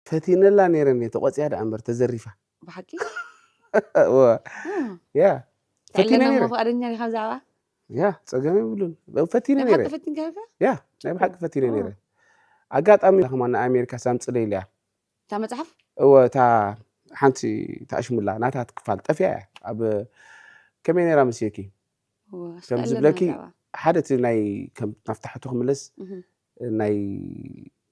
ፈቲነላ ነይረ እኔ፣ ተቆፅያ ደኣ እምበር ተዘሪፋ። ብሓቂ እወ፣ እም። ያ ፈቲነ ጥዕና ነይረ። እሞ ፍቓደኛ ዲኻ ብዛዕባ ያ ፀገም የብሉን። ፈቲነ ናይ ነይረ። ብሓቂ ፈቲንካ ነይርካ? ያ ናይ ብሓቂ ፈቲነ እም። ነይረ። ኣጋጣሚ ከማን ንኣሜሪካ ሳምፅለይ ኢለያ። እታ መፅሓፍ እወ እታ ሓንቲ ተኣሽሙላ ናታ ክፋል ጠፊኣ እያ። ኣብ ከመይ ነይራ መስየኪ? እወ፣ እስከ ከም ኣለና ዝብለኪ ብዛዕባ ሓደ እቲ ናይ ከም ናፍታ ሕቶ ክምለስ እህ። ናይ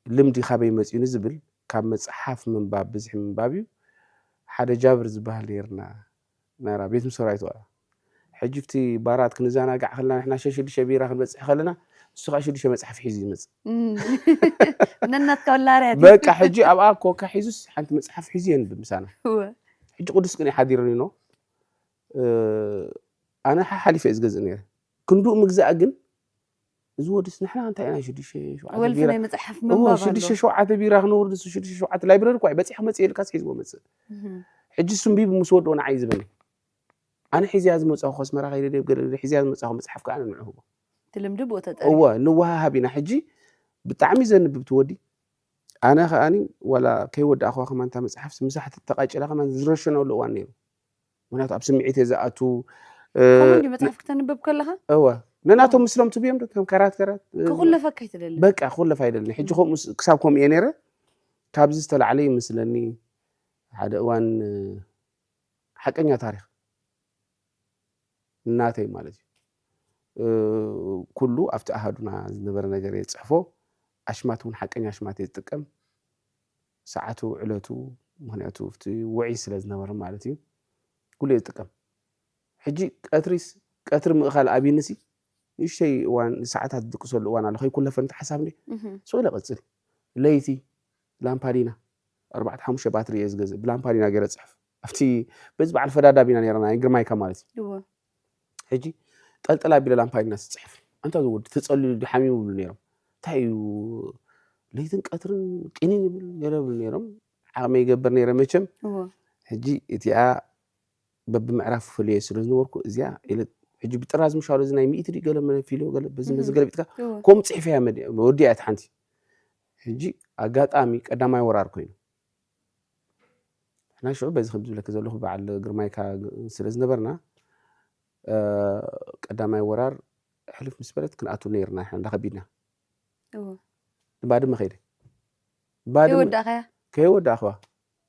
ልምዲ ካበይ መፅኡ ንዝብል ካብ መፅሓፍ ምንባብ ብዝሒ ምንባብ እዩ። ሓደ ጃብር ዝበሃል ነይርና ናራ ቤት ምሰራይቱ። ሕጂ ብቲ ባራት ክንዘናጋዕ ከለና ንሕና ሸሽዱሽተ ቢራ ክንበፅሕ ከለና እሱ ከዓ ሽዱሽተ መፅሓፍ ሒዙ ይመፅእ። እም። ነናትካ ወላርያ በቃ ሕጂ ኣብኣ ኮካ ሒዙስ ሓንቲ መፅሓፍ ሒዙ የንብብ ምሳና። እወ ሕጂ ቅዱስ ቅኔ ሓዲርኒ ኖ ኣነ ሓሓሊፈ እዩ ዝገዝእ ነይረ። ክንድኡ ምግዛእ ግን እዚ ወድስ ንሕና እንታይ ኢና ሽዱሽተ ሸውዓተ ወልፊ ቢራ ናይ መፅሓፍ እዎ ምንባብ ኣሎ። ሽዱሽተ ሸውዓተ ቢራ ክነውርድ ንሱ ሽዱሽተ ሸውዓተ ላይብረሪ እኳ እዩ በፂሑ ክመፅእ ኢልካስ ሒዝዎ መፅእ። እህ። ሕጂ እሱ ኣንቢቡ ምስ ወድኦ ንዓይ እዩ ዝበኒ። ኣነ ሒዝያ ዝመፃኹ ከስመራ ከይደ ድብ ገለ ሒዝያ ዝመፅኹ መፅሓፍ ከዓ ኣነ ንዑ ህቦ። እቲ ልምዲ ብኡ ተጠሪ እወ ንወሃሃብ ኢና። ሕጂ ብጣዕሚ ዘንብብ ትወዲ ኣነ ከኣኒ ዋላ ከይወዳእኽዋ ከማን እታ መፅሓፍ ምሳሕ ተቃጭላ ከማን ዝረሸነሉ እዋን ነይሩ። ምክንያቱ ኣብ ስምዒት እየ ዝኣቱ። እ፣ ከምኡ እንዲ መፅሓፍ ክተንብብ ከለኻ እወ ነናቶም ምስሎም ትብዮም ዶ ከም ከራት ከራት እ፣ ክኹለፈካ ኣይትደሊ። በቃ ክኹለፍ ኣይደልን። ሕጂ ከምኡ ስ- ክሳብ ከምኡ እየ ነይረ። ካብዚ ዝተላዕለ ይመስለኒ ሓደ እዋን እ፣ ሓቀኛ ታሪክ እናተይ ማለት እዩ። እ፣ ኩሉ ኣብቲ ኣሃዱና ዝነበረ ነገር እየ ዝፅሕፎ። ኣሽማት እውን ሓቀኛ ኣሽማት እየ ዝጥቀም። ሰዓቱ ዕለቱ ምክንያቱ እቲ ውዒ ስለ ዝነበረ ማለት እዩ። ኩሉ እየ ዝጥቀም። ሕጂ ቀትሪስ ቀትሪ ምእኻል ኣብይንሲ ንእሽተይ እዋን ሰዓታት ዝድቅሰሉ እዋን ኣሎ ከይኩለፈ እንተ ሓሳብ እንዴ እህ። ስቕ ኢለ ቀፅል። ለይቲ ላምፓዲና ኣርባዕተ ሓሙሽተ ባትሪ እየ ዝገዝእ ብላምፓዲና ገይረ ፅሕፍ ኣብቲ በዚ በዓል ፈዳዳብ ኢና ነርና ግርማይካ ማለት እዩ። እወ ሕጂ ጠልጠል ኣቢለ ላምፓዲና ስፅሕፍ ኣንታ ዝወዲ ተፀልሉ ድሓሚሙ ይብሉ ነይሮም። እንታይ እዩ ለይትን ቀትርን ቂኒን ይብል ገለ ይብሉ ነይሮም። ዓቕመ ይገብር ነይረ መቸም። እወ ሕጂ እቲኣ በብምዕራፍ ፍልየ ስለ ዝነበርኩ እዚኣ ኢለ ሕጂ ብጥራዝ ምሻሉ እዚ ናይ ሚእቲ ድዩ ገለ መለ ፊልዮ ገለ በዚ በዚ እህ። ገለቢጥካ እወ ከምኡ ፅሒፈያ መዲ ወዲያ እያ ሓንቲ። ሕጂ ኣጋጣሚ ቀዳማይ ወራር ኮይኑ ንሕና ሽዑ በዚ ከም ዝብለኪ ዘለኹ በዓል ግርማይካ ስለ ዝነበርና እ፣ ቀዳማይ ወራር ሕልፍ ምስ በለት ክንኣቱ ነይርና ንሕና እንዳኸቢድና እወ ንባድመ ከይደ ባድመ ይወዳእኻያ ከይወዳእኽዋ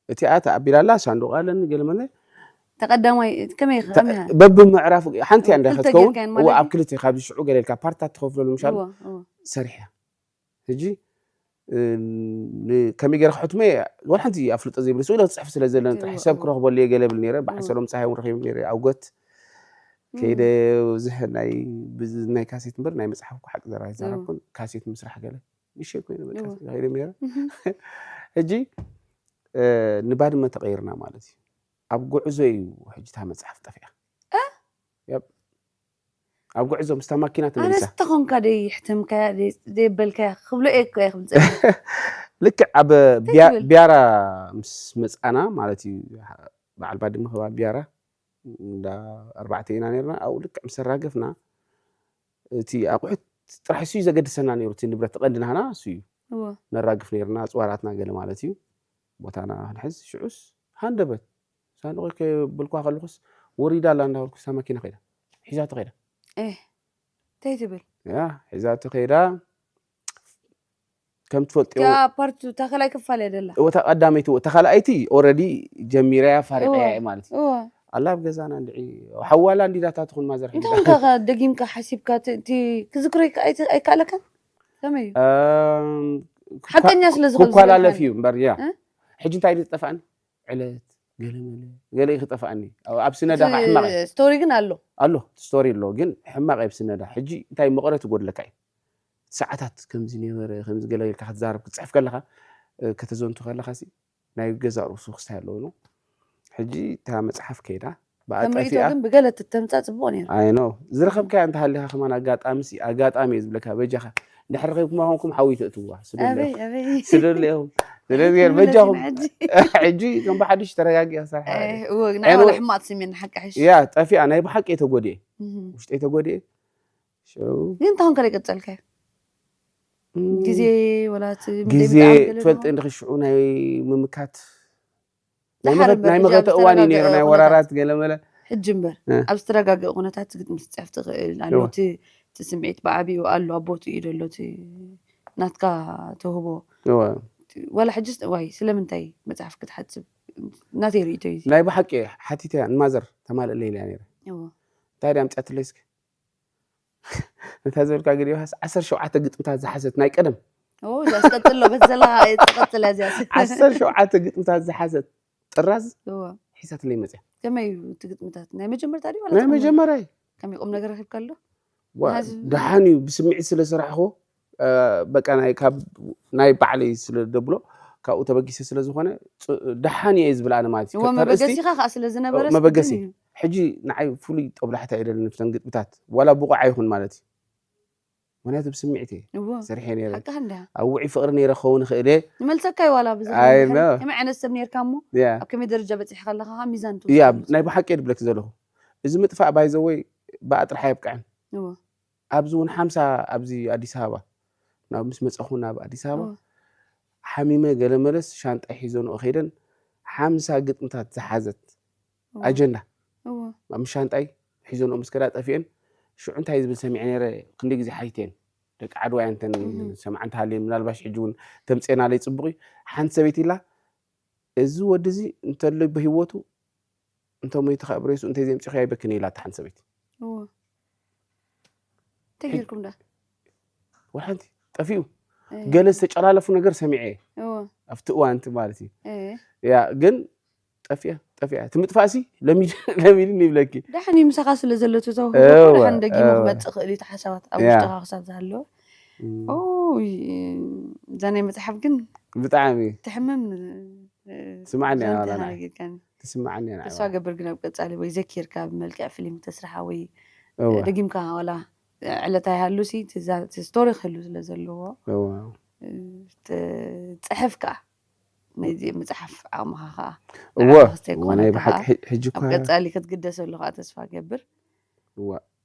እቲኣ ተኣቢላ ኣላ ሳንዱቕ ኣለኒ ገለ መለ ተቀዳማይ ከመይ ከመይ በብምዕራፍ ሓንቲ እያ እንዳ ክልተ ክትከውን ጌርካ እየን እዋ ማለት ኣብ እዩ? ክልተ ካብዚ ሽዑ ገለ ኢልካ ፓርታት ትኸፍለሉ ምሻል እወ እወ ሰሪሕያ ሕጂ እ፣ ን- ከመይ ገይረ ክሕትሞ እየ ወላ ሓንቲ ኣፍልጦ ዘይብሉ ስኢለ ክፅሕፍ ስለ ዘለኒ ጥራሕ እወ ሰብ እወ ክረኽበሉ እየ ገለ ብል ነይረ በዓል እወ ሰሎም ፀሃይ እውን ረኺቡ ነይረ ኣውጎት እም። ከይደ ብዙሕ ናይ ብዝ- ናይ ካሴት እምበር ናይ መፅሓፍ እኮ ሓቂ ዘራ እወ ኣይዘረብኩን ካሴት ምስራሕ ገለ ንእሽተይ ኮይኑ በቃ እወ ተባሂለ ነይረ እህ። ሕጂ እ፣ ንባድመ ተቐይርና ማለት እዩ ኣብ ጉዕዞ እዩ ሕጂ እታ መፅሓፍ ጠፊኣ እ? ያብ ኣብ ጉዕዞ ምስታ ማኪና ተመሊሳ ኣነስ ተኾንካ ደይ ሕተምካያ ደይ- ደየበልካያ ክብሎ እየ እኮ እየ ክምፅእ ልክዕ ኣብ እንታይ ቢያ- ትብል ቢያራ ምስ መፃና ማለት እዩ በዓል ባድመ ከባቢ ቢያራ እንዳ ኣርባዕተ ኢና ነርና ኣብኡ ልክዕ ምስ ኣራገፍና እቲ ኣቑሑት ጥራሕ እሱ እዩ ዘገድሰና ነይሩ እቲ ንብረት ቀንዲ ናህና እሱ እዩ እወ ነራግፍ ነርና ኣፅዋራትና ገለ ማለት እዩ ቦታና ክንሕዝ ሽዑስ ሃንደበት ሳንዱቕ ከብልኳ ከለኹስ ወሪዳ ኣላ እንዳበልኩ እሳ ማኪና ከይዳ ሒዛቶ ከይዳ ኤህ እንታይ ትብል ያ ሒዛቶ ከይዳ ከም ትፈልጥዮ እቲኣ ፓርት እታ ካልኣይ ክፋል እያ ደላ እታ ቀዳመይቲ እታ ካልኣይቲ ኦረዲ ጀሚረያ ፋሪቀያ እወ እየ ማለት እዩ እወ ኣላ ኣብ ገዛና እንድዒ ሓዋላ እንዲዳታ ትኹን ማዘር እንታይ ሒዛ ኾንካ ከ ደጊምካ ሓሲብካ እቲ- እቲ ክዝክሮ ይከ- ኣይተ- ኣይከኣለካን ከመይ እዩ እም፣ ሓቀኛ ክኳ- ስለ ዝኾነ ክኳላለፍ ዝበልካኒ እዩ እምበር ያ እ? ሕጂ እንታይ እዩ ዝጠፋእኒ ዕለት ገለ መለ ገለ እዩ ክጠፋእኒ ኣብ- ኣብ ስነዳ ከዓ ሕማቕ እዩ ስቶሪ ግን ኣሎ ኣሎ ስቶሪ ኣሎ ግን ሕማቕ ኣብ ስነዳ ሕጂ እንታይ መቐረት ይጎድለካ እዩ ሰዓታት ከምዚ ነበረ ከምዚ ገለ ኢልካ ክትዛረብ ክትፅሕፍ ከለካ እ፣ ከተዘንቱ ከለካ ሲ ናይ ገዛ ርእሱ ክስታይ ኣለዎ ነው ሕጂ እታ መፅሓፍ ከይዳ ብኣ ከም ርእቶ ጠፊኣ ግን ብገለ ትተምፃ ፅቡቅ ነይሩ ኣይ ኖ ዝረኸብካያ እንተሃሊካ ከማን ኣጋጣሚ ሲ ኣጋጣሚ እየ ዝብለካ በጃኻ ድሕሪ ረኺብኩማ ኮንኩም ሓዊ ተእትውዋ ኣበይ ኣበይ ስደሉ ኢኹም ስለዚ ኣይትምለስ በጃኹም ኢና ሕጂ ሕጂ ከም ብሓድሽ ተረጋጊ ክሰርሓ ኣይ፣ እወ ናይ ዕንወ- ዋላ ሕማቅ ስሜን ንሓቂ ሕሽ ያ ጠፊኣ ናይ ብሓቂ እየ ተጎዲኤ እህ። ውሽጠይ ተጎዲኤ ሽዑ ግን እንታይ ኮንከ ደይ ቀጸልካዮ ግዜ ወላ እቲ ግዜ ምደይ ብጣዕሚ ገለ ትፈልጥ ድማ እንድኺ ሽዑ ናይ ምምካት ናይ ደሓር መኸት እምበር ናይ ሕጂ ኣብ መኸተ እዋን እዩ ነይሩ ዝተረጋገአ ናይ ኩነታት ወራራት ገለመለ ሕጂ እምበር እ። ኣብ ዝተረጋገአ ኩነታት ግጥሚ ክትፅሕፍ ትኽእል ኣሎ እወ። እቲ እቲ ስምዒት ብዓብኡ ኣሎ ኣብ ቦትኡ እዩ ዘሎ እቲ ናትካ ተውህቦ እወ ዋላ ሕጂ ዋይ ስለምንታይ መፅሓፍ ክትሓፅብ ናተይ ርእቶ እዩ ናይ ብሓቂ ሓቲተ እያ ንማዘር ተማልእለ ኢለ እያ ነይረ እወ እንታይ ድያ ኣምፅኣትለይ እስኪ ነታ ዝበልካ ገዲባስ ዓሰርተ ሸውዓተ ግጥምታት ዝሓዘት ናይ ቀደም ኦ እዚኣ ስቀጥሎ በቲ ዘለካ እየ ትቐጥል እያ እዚኣ ዓሰርተ ሸውዓተ ግጥምታት ዝሓዘት ጥራዝ እወ ሒዛትለይ መፅያ ከመይ እዩ እቲ ግጥምታት ናይ መጀመርታ ድዩ ዋላ ናይ ተቐመጠ? መጀመርያ እዩ ከመይ ቁም ነገር ረኺብካ ኣሎ ዋ- ናዚ- ደሓን እዩ ብስምዒት ስለ ስራሕኮ በቃ ናይ ካብ ናይ ባዕለይ ስለ ደብሎ ካብኡ ተበጊሰ ስለ ዝኾነ ፅ- ደሓን እየ ዝብል ኣነ ማለት እዩ እወ ተርእስቲ መበገሲኻ ከዓ ስለ ዝነበረ መበገሲ ስግድን እዩ ሕጂ ንዓይ ፍሉይ ጦብላሕታ የደልን ብተን ግጥምታት ዋላ ብቑዕ ኣይኹን ማለት እዩ ምክንያቱ ብስምዒት እየ እወ ሰሪሐ ነይረ ሓቅኻ እንዳ ኣብ ውዒ ፍቕሪ ነይረ ክኸውን ይኽእል እየ ንመልሰካ እዩ ዋላ ብዚ ኣይ፣ ከመይ- መ- ከመይ ዓይነት ሰብ ነይርካ እሞ ያ ኣብ ከመይ ደረጃ በፂሕካ ኣለካ ከዓ ሚዛን ያ ትወስድ ናይ ብሓቂ እየ ድብለክ ዘለኹ እዚ ምጥፋእ ባይዘወይ ብኣጥራሕ ኣየብቅዐን እወ ኣብዚ እውን ሓምሳ ኣብዚ ኣዲስ ኣበባ ናብ ምስ መፀኹ ናብ ኣዲስ ኣበባ እወ ሓሚመ ገለ መለስ ሻንጣ ሒዞ ንኦ ከይደን ሓምሳ ግጥምታት ዝሓዘት እወ ኣጀንዳ እወ ኣብ ሻንጣይ ሒዞ ንኦ ምስ ከዳ ጠፊአን ሽዑ እንታይ ዝብል ሰሚዐ ነይረ ክንደይ ግዜ ሓቲተን ደቂ ዓድዋ እየን እተን እህ ሰማዕ እንተሃልየን ምናልባሽ ሕጂ እውን ተምፅኤናለይ ፅቡቕ እዩ ሓንቲ ሰበይቲ ኢላ እዚ ወዲ እዚ እንተሎ ብህይወቱ እንተሞይቱ ከዓ ብሬሱ እንተዘየምፂኹ ኣይበክን ኢላ እታ ሓንቲ ሰበይቲ እወ እንታይ ጌርኩም ዳ ወላ ሓንቲ ጠፊኡ እ፣ ገለ ዝተጨላለፉ ነገር ሰሚዐ እየ እወ ኣብቲ እዋንቲ ማለት እዩ እ፣ ያ ግን ጠፊያ ጠፊያ እቲ ምጥፋእሲ ለሚድ- ለሚድኒ ይብለኪ ዳሕን እዩ ምሳኻ ስለ ዘሎ እቲ ተውህቦ እወ፣ ዳሕን ደጊሙ እወ። ክመፅእ ክእል እዩ ተሓሳባት ኣብ ያ። ውሽጥኻ ክሳብ ዝሃለወ እም፣ ኦይ እዛ ናይ መፅሓፍ ግን ብጣዕሚ ትሕምም ትስማዓኒ እያ ዛንታ ዋላ ንዓይ። ነጊርካኒ ትስማዓኒ እያ ንዓይ ተስፋ ዋላ። ገብር ግን ኣብ ቀፃሊ ወይ ዘኪርካ ብመልክዕ ፊልም ተስርሓ ወይ እወ፣ ደጊምካ ዋላ ዕለታ ይሃሉ ሲ እቲ ዛ- እቲ ስቶሪ ክህሉ ስለ ዘለዎ እወ። እ፣ ት- ፅሕፍ ከዓ ናይዚ ምፅሓፍ ዓቕምኻ ከዓ እወ ንዓኻ ክስተይ እወ ክኾነካ ናይ ብሓቂ ከዓ ሕጂ- ሕጂ ኣብ እኳ ቀፃሊ ክትግደሰሉ ከዓ ተስፋ ገብር እወ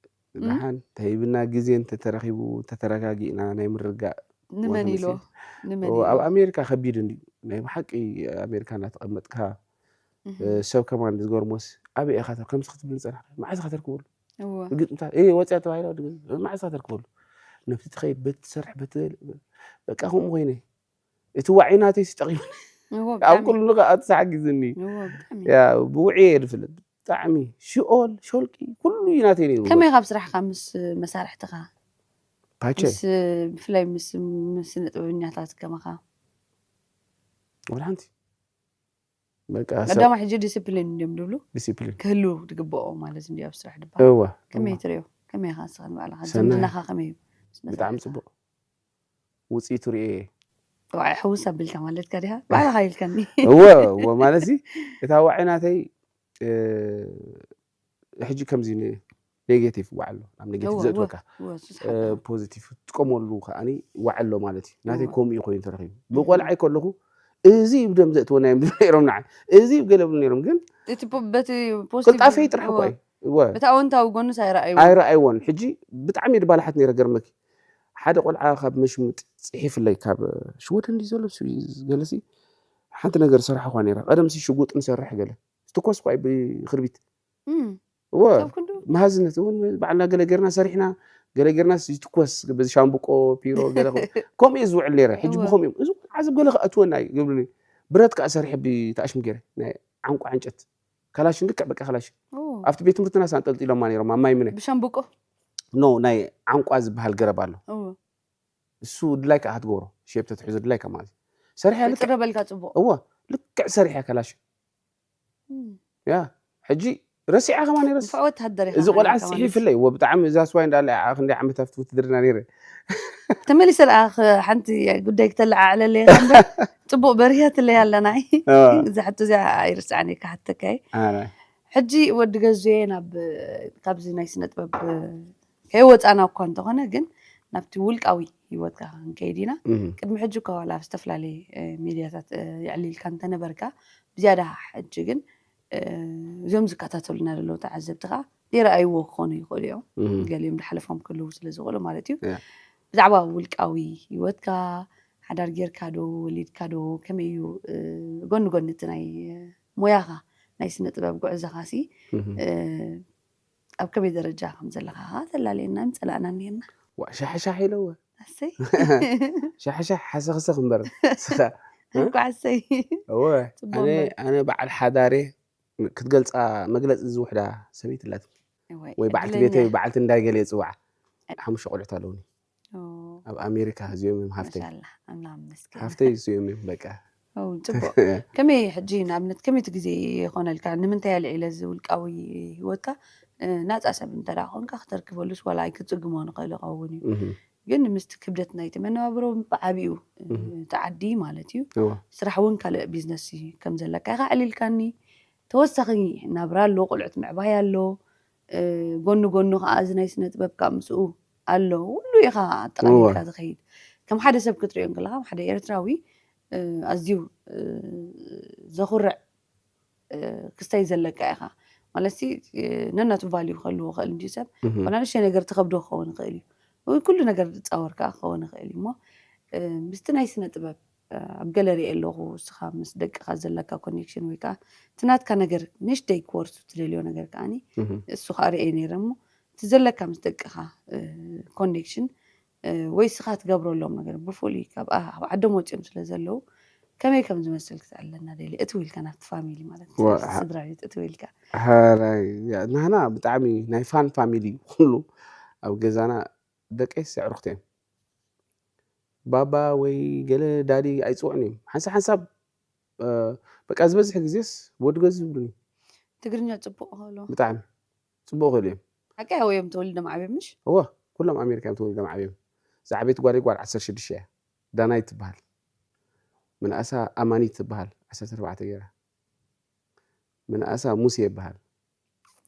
እም? ደሓን ተሂብና ግዜ እንተተረኺቡ ተተረጋጊእና ናይ ምርጋእ ንመን ወንድም ኢሎ ሲል- ንመን እወ፣ ኢሎ ኣብ ኣሜሪካ ከቢድ እንዲ ናይ ብሓቂ ኣሜሪካ እናተቐመጥካ እህ፣ እ፣ ሰብ ከማን ዝገርሞስ ኣበይ ኢኻ ተ- ከምዚ ክትብል ዝፀናሕካ መዓዝ ኢኻ ተርክበሉ እወ ግጥምታት እ፣ ወፅያ ተባሂላ ወዲ ገዛ፣ መዓዝ ኢኻ ተርክበሉ ነብቲ ትኸይድ በቲ ትሰርሕ በቲ በቃ ከምኡ ኮይነ እቲ ዋዒ ናተይ ስጠቂሙ እወ ኣብ ብጣዕሚ ኩሉ ከዓ ተሓጊዝኒ እወ ብጣዕሚ ያ ብውዒ እየ ዝፍለጥ ብጣዕሚ ሽኦል ሾልቂ ኩሉ እዩ ናተይ ነይሩ ከመይ ካብ ስራሕካ ምስ መሳርሕትኻ ፓቸ ምስ ብፍላይ ምስ ምስ ስነ ጥበበኛታት ከማኻ ወላ ሓንቲ በቃ ሰብ ቀዳማ ሕጂ ዲስፕሊን እንዲዮም ዝብሉ ዲሲፕሊን ክህሉ ትግብኦ ማለት እንዲ ኣብ ስራሕ ድበሃል እወ ከመይ እወ። ትሪኦ ከመይ ኢኻ ንስኻ ንባዕልኻ ሰናይ። ዝምድናኻ ከመይ እዩ ምስ ብጣዕሚ መሳርሕትኻ? ፅቡቅ ውፅኢቱ ርኤ ዋዒ ሕውስ ኣቢልካ ማለት ካ ዲኻ ባዕልኻ ኢልካኒ እወ እወ ማለት ሲ እታ ዋዒ ናተይ እ፣ ሕጂ ከምዚ ኔጌቲቭ ዋዕ ኣሎ ናብ ኔጌቲቭ እወ፣ ዘእትወካ እወ፣ ሱስ እ፣ ሓቅኻ። ፖዚቲቭ ትጥቀመሉ ከዓኒ ዋዕ ኣሎ ማለት እዩ ናተይ እወ። ከምኡ እዩ ኮይኑ ተረኺቡ ብቆልዓይ ከለኹ እዚ ብደም ዘእትወና እዮም ዝብሉ ነይሮም ንዓይ እዚ ገለ ብሉ ነይሮም ግን እቲ ፖ- በቲ ፖዚቲቭ ቅልጣፈይ ጥራሕ እኮ እወ። እዩ እወ በቲ ኣወንታዊ ጎኑስ ኣይረኣይዎ ኣይረኣይዎን ሕጂ ብጣዕሚ ድባላሓት ነይረ ገርመኪ ሓደ ቆልዓ ካብ መሽሙጥ ፅሒፍለይ ካብ ሽወደን እንዲ ዘሎ ስዊዝ ገለሲ ሓንቲ ነገር ሰራሕኳ ነይራ ቀደም ሲ ሽጉጥ ንሰርሕ ገለ ትኮስ ኳ ብክርቢት እም፣ እወ ሰብ ክንዱ መሃዝነት እውን ባዕልና ገለ ጌርና ሰሪሕና ገለ ጌርና ይትኮስ በዚ ሻምብቆ ፒሮ ገለ ከ- ከምኡ እዩ ዝውዕል ነይረ ሕጂ እወ። ብከምኡ እዮም እዚ ዓዘብ ገለ ከኣትወና እዩ ይብሉኒ ብረት ከዓ ሰሪሐ ብተኣሽም ገይረ ናይ ዓንቋ ዕንጨት ካላሽን ልክዕ በቃ ካላሽን ኦ፣ ኣብቲ ቤት ትምህርትና ስ ኣንጠልጢሎማ ነይሮም ኣብ ማይ ምነ ብሻምብቆ ኖ ናይ ዓንቋ ዝበሃል ገረብ ኣሎ እወ። እሱ ድላይ ከዓ ክትገብሮ ሼፕ ተትሕዞ ድላይ ከዓ ማለት እዩ ሰሪሐ ልክዕ ይጥረበልካ ፅቡቅ እወ ልክዕ ሰሪሐ ካላሽን እም። ያ ሕጂ ረሲዓ ከማ ነይረስ ንፉዕ ወተሃደር ኢኻ እዚ ቆልዓ ማለት እዩ። ስሒፍለይ ወ ብጣዕሚ እዛ ስዋይ እንዳለ ዓ ክንደይ ዓመት ኣብቲ ውትድርና ነይረ ተመሊሰ ደኣ ኽ- ሓንቲ ጉዳይ ክተለዓዕለለይ ኢኻ እምበር ፅቡቅ በሪሀትለይ ኣለና እ። እዛ ሕቶ እዚኣ ኣይርስዓን እየ ክሓተካ እየ ኣነ ሕጂ ወዲ ገዙየ ናብ ካብዚ ናይ ስነ ጥበብ ከይወፃና እኳ እንተኾነ ግን ናብቲ ውልቃዊ ህይወትካ ክንከይድ ኢና እህ፣ ቅድሚ ሕጂ እኳ ዋላ ኣብ ዝተፈላለየ እ፣ ሚድያታት እ፣ የዕሊልካ እንተነበርካ ብዝያዳ ሕጂ ግን እ፣ እዚኦም ዝከታተሉና ዘለዉ ተዓዘብቲ ከዓ ዘይረኣይዎ ክኾኑ ይኽእሉ እዮም እህ፣ ገሊኦም ዝሓለፎም ክህልዉ ስለ ዝኽእሉ ማለት እዩ ያ። ብዛዕባ ውልቃዊ ህይወትካ፣ ሓዳር ጌርካ ዶ፣ ወሊድካ ዶ፣ ከመይ እዩ፣ እ፣ ጎኒ ጎኒ እቲ ናይ፣ እ፣ ሞያኻ፣ ናይ ስነ ጥበብ ጉዕዞኻሲ፣ እህ። እ፣ ኣብ ከመይ ደረጃ ከም ዘለኻ ኸዓ ተላልየና፣ ምጸላእና እኒሄና። ዋ፣ ሻሕሻሕ ኢለወ። ኣሰይ። ሻሕሻሕ ሓሰኽሰኽ እምበር። ስኻ፣ እ? እንኳዕ ኣሰይ። እወ፣ ጽቡቕ ኣነ፣ እምበር። ኣነ በዓል ሓዳሬ ክትገልጻ መግለጺ ዝውሕዳ ሰበይቲ ኣላትኒ። እወ፣ ወይ በዓልቲ ዕድለኛ። ቤተይ፣ በዓልቲ እንዳይ ገለ ይጽውዓ። እ- ሓሙሽተ ቆልዑት ኣለውኒ። ኦ። ኣብ ኣሜሪካ እዚኦም እዮም ሃፍተይ። ማሻኣላህ፣ ኣምላኽ ይመስገን። ሃፍተይ እዚኦም እዮም በቃ። ኦ፣ ጽቡቕ። ከመይ ሕጂ ንኣብነት ከመይ እቲ ግዜ ይኾነልካ? ንምንታይ ኣልዒለ እዚ ውልቃዊ ህይወትካ፣ እ፣ ናጻ ሰብ እንተ ደኣ ኾንካ ክተርክበሉስ ዋላ ኣይክጽግሞ ንኽእል ይኸውን እዩ። እህ። ግን ምስቲ ክብደት ናይቲ መነባብሮ ብዓቢኡ፣ እ፣ እህ። እቲ ዓዲ ማለት እዩ። እወ። ስራሕ እውን ካልእ ቢዝነስ እዩ ከም ዘለካ ኢኻ ኣዕሊልካኒ። ተወሳኺ ናብራ ኣሎ፣ ቆልዑት ምዕባይ ኣሎ፣ እ፣ ጎኒ ጎኑ ኸዓ እዚ ናይ ስነ ጥበብ ከዓ ምስኡ ኣሎ። ኩሉ ኢኻ ኣጠቓሊልካ እወ። ዝኸይድ። ከም ሓደ ሰብ ክትሪኦ እንከለኻ፣ ከም ሓደ ኤርትራዊ፣ እ፣ ኣዝዩ፣ እ፣ ዘኹርዕ፣ እ፣ ክስታይ ዘለካ ኢኻ። ማለትሲ፣ እ፣ ነናቱ ቫልዩ ክህልዎ ይኽእል እንድዩ ሰብ። እህ። ኮነ ንእሽተይ ነገር ትኸብዶ ክኸውን ይኽእል እዩ። ወይ ኩሉ ነገር ዝጻወር ከኣ ክኸውን ይኽእል እዩ እሞ፣ እ፣ ምስቲ ናይ ስነ ጥበብ፣ እ፣ ኣብ ገለ ሪኤ ኣለኹ፣ እስኻ ምስ ደቅኻ ዘለካ ኮኔክሽን ወይ ከኣ እቲ ናትካ ነገር ንእሽተይ ክወርሱ ትደልዮ ነገር ከኣኒ፣ እህ። እሱ ከኣ ሪኤ ነይረ እሞ፣ እቲ ዘለካ ምስ ደቅኻ፣ እ፣ ኮኔክሽን፣ እ፣ ወይ እስኻ ትገብረሎም ነገር ብፍሉይ ካብ ኣ-፣ ካብ ዓዶም ወጺኦም ስለ ዘለዉ፣ ከመይ ከም ዝመስል ክተዕልለና ደልየ። እትው ኢልካ ናብቲ ፋሚሊ ማለት ዋ፣ ምስቲ ኣ- ስድራ ቤት እትው ኢልካ። ሓራይ፣ ያ፣ ናህና ብጣዕሚ ናይ ፋን ፋሚሊ ኩሉ ኣብ ገዛና ደቀይስ ኣዕሩኽቲ እዮም። ባባ ወይ ገለ ዳዲ ኣይጽውዑን እዮም። ሓንሳብ ሓንሳብ፣ እ፣ በቃ ዝበዝሕ ግዜስ ወዲ ገዝ ዝብሉኒ። ትግርኛ ጽቡቕ ክእልዎ። ብጣዕሚ ጽቡቕ ክእልዎ እዮም። ሓቀይ ኣብኡ እዮም ተወሊዶም ዓብዮም ምሽ? እወ፣ ኩሎም ኣሜሪካ እዮም ተወሊዶም ዓብዮም። ዝዓበየት ጓለይ ጓል ዓሰርተ ሽዱሽተ እያ። ዳናይት ትበሃል። ምንኣሳ ኣማኒት ትበሃል፣ ዓሰርተ ኣርባዕተ ገይራ። ምንኣሳ ሙሴ ይበሃል።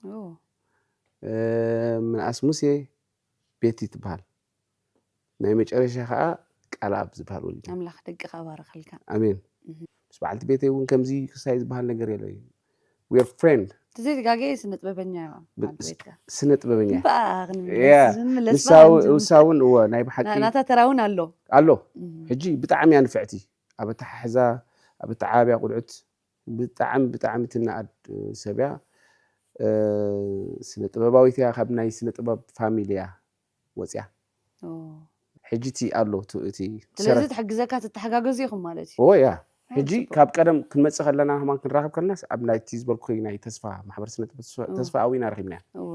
ኦ። እ፣ ምንኣስ ሙሴ ቤቲ ትበሃል። ናይ መጨረሻ ኸኣ ቃልኣብ ዝበሃል ወሊደ። ኣምላኽ ደቅኻ ባርኸልካ። ኣሜን። እህ። ምስ በዓልቲ ቤተይ እውን ከምዚ ክሳይ ዝበሃል ነገር የለ። We are friend። ተዘይተጋገየ ስነ ጥበበኛ እያ ብ-፣ በዓልቲ ቤትካ። ስነ ጥበበኛ። እምበኣር ክንምለስ፣ ያ። ክንምለስ ንሳ በኣር እውን፣ ንጅምር። ንሳ እውን፣ እወ፣ ናይ ብሓቂ ና-፣ ናታ ተራ እውን ኣሎ። ኣሎ። እህ። ሕጂ ብጣዕሚ እያ ንፍዕቲ። ኣብ ኣተሓሕዛ፣ ኣብ ኣተዓባብያ ቁልዑት ብጣዕሚ፣ ብጣዕሚ ትነኣድ ሰብ እያ። እ፣ ስነ ጥበባዊት እያ፣ ካብ ናይ ስነ ጥበብ ፋሚሊ እያ ወፅያ። ኦ። ሕጂ እቲ ኣሎ፣ እቲ፣ እቲ ስለዚ ሰረት ትሕግዘካ፣ ትተሓጋገዙ ኢኹም ማለት እዩ። ኦ፣ ያ። ኦ፣ ሕጂ ጽቡቕ። ካብ ቀደም ክንመጽእ ከለና፣ ከማን ክንራኸብ ከለናስ፣ ኣብ ናይ እቲ ዝበልኩ ናይ ተስፋ፣ ማሕበር ስነ ጥበብ ተስፋ፣ እዎ። ተስፋ ኣዊና ረኺብና። እዎ።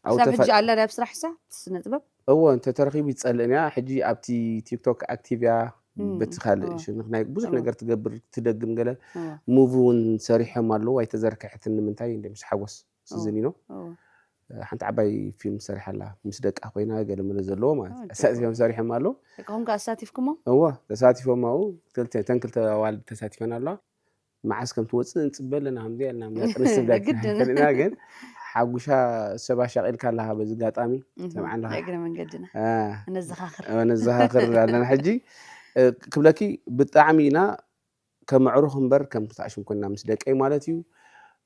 ኣብ ክሳብ ተፈ- ሕጂ ኣላ ድያ ኣብ ስራሕ እሳ? ስነ ጥበብ? እዎ፣ እንተ ተረኺቡ ይጸልእን እያ። ሕጂ ኣብቲ ቲክቶክ ኣክቲቭ እያ፣ እም፣ በቲ ካልእ እዎ። ሽንኽ ናይ ብዙሕ እዎ። ነገር ትገብር፣ ትደግም ገለ። እዎ። ሙቪ እውን ሰሪሖም ኣለዉ፣ ኣይተዘርክሐትን። ንምንታይ? እንደ ምስ ሓጎስ እዎ። ስዝኒኖ። እዎ። ሓንቲ ዓባይ ፊልም ሰሪሓ ኣላ፣ ምስ ደቃ ኮይና ገለ መለ ዘለዎ ማለት እዩ። እዎ፣ ኣሳቲፎም ሰሪሖም ኣለዉ። ደቅኹም ከ ኣሳቲፍኩሞም? እዎ፣ ተሳቲፎም ኣብኡ። ክልተ፣ እተን ክልተ ኣዋልድ ተሳቲፈን ኣለዋ። መዓስ ከም ትወጽእ ንጽበ ኣለና፣ ከምዚ ኣልና፣ ምናምን ጥንስ ትብላ ግድን። ኣይትፈልጥና፣ ግን ሓጉሻ ሰብ ኣሻቒልካ ኣለኻ፣ በዚ ኣጋጣሚ እህ፣ ሰምዓ ኣለኻ። እግረ መንገድና። አ፣ ነዘኻኽር። አ፣ ነዘኻኽር ኣለና። ሕጂ፣ እ፣ ክብለኪ፣ ብጣዕሚ ኢና ከም ኣዕሩኽ እምበር ከም ክልተ ኣሽም ኮይንና ምስ ደቀይ ማለት እዩ።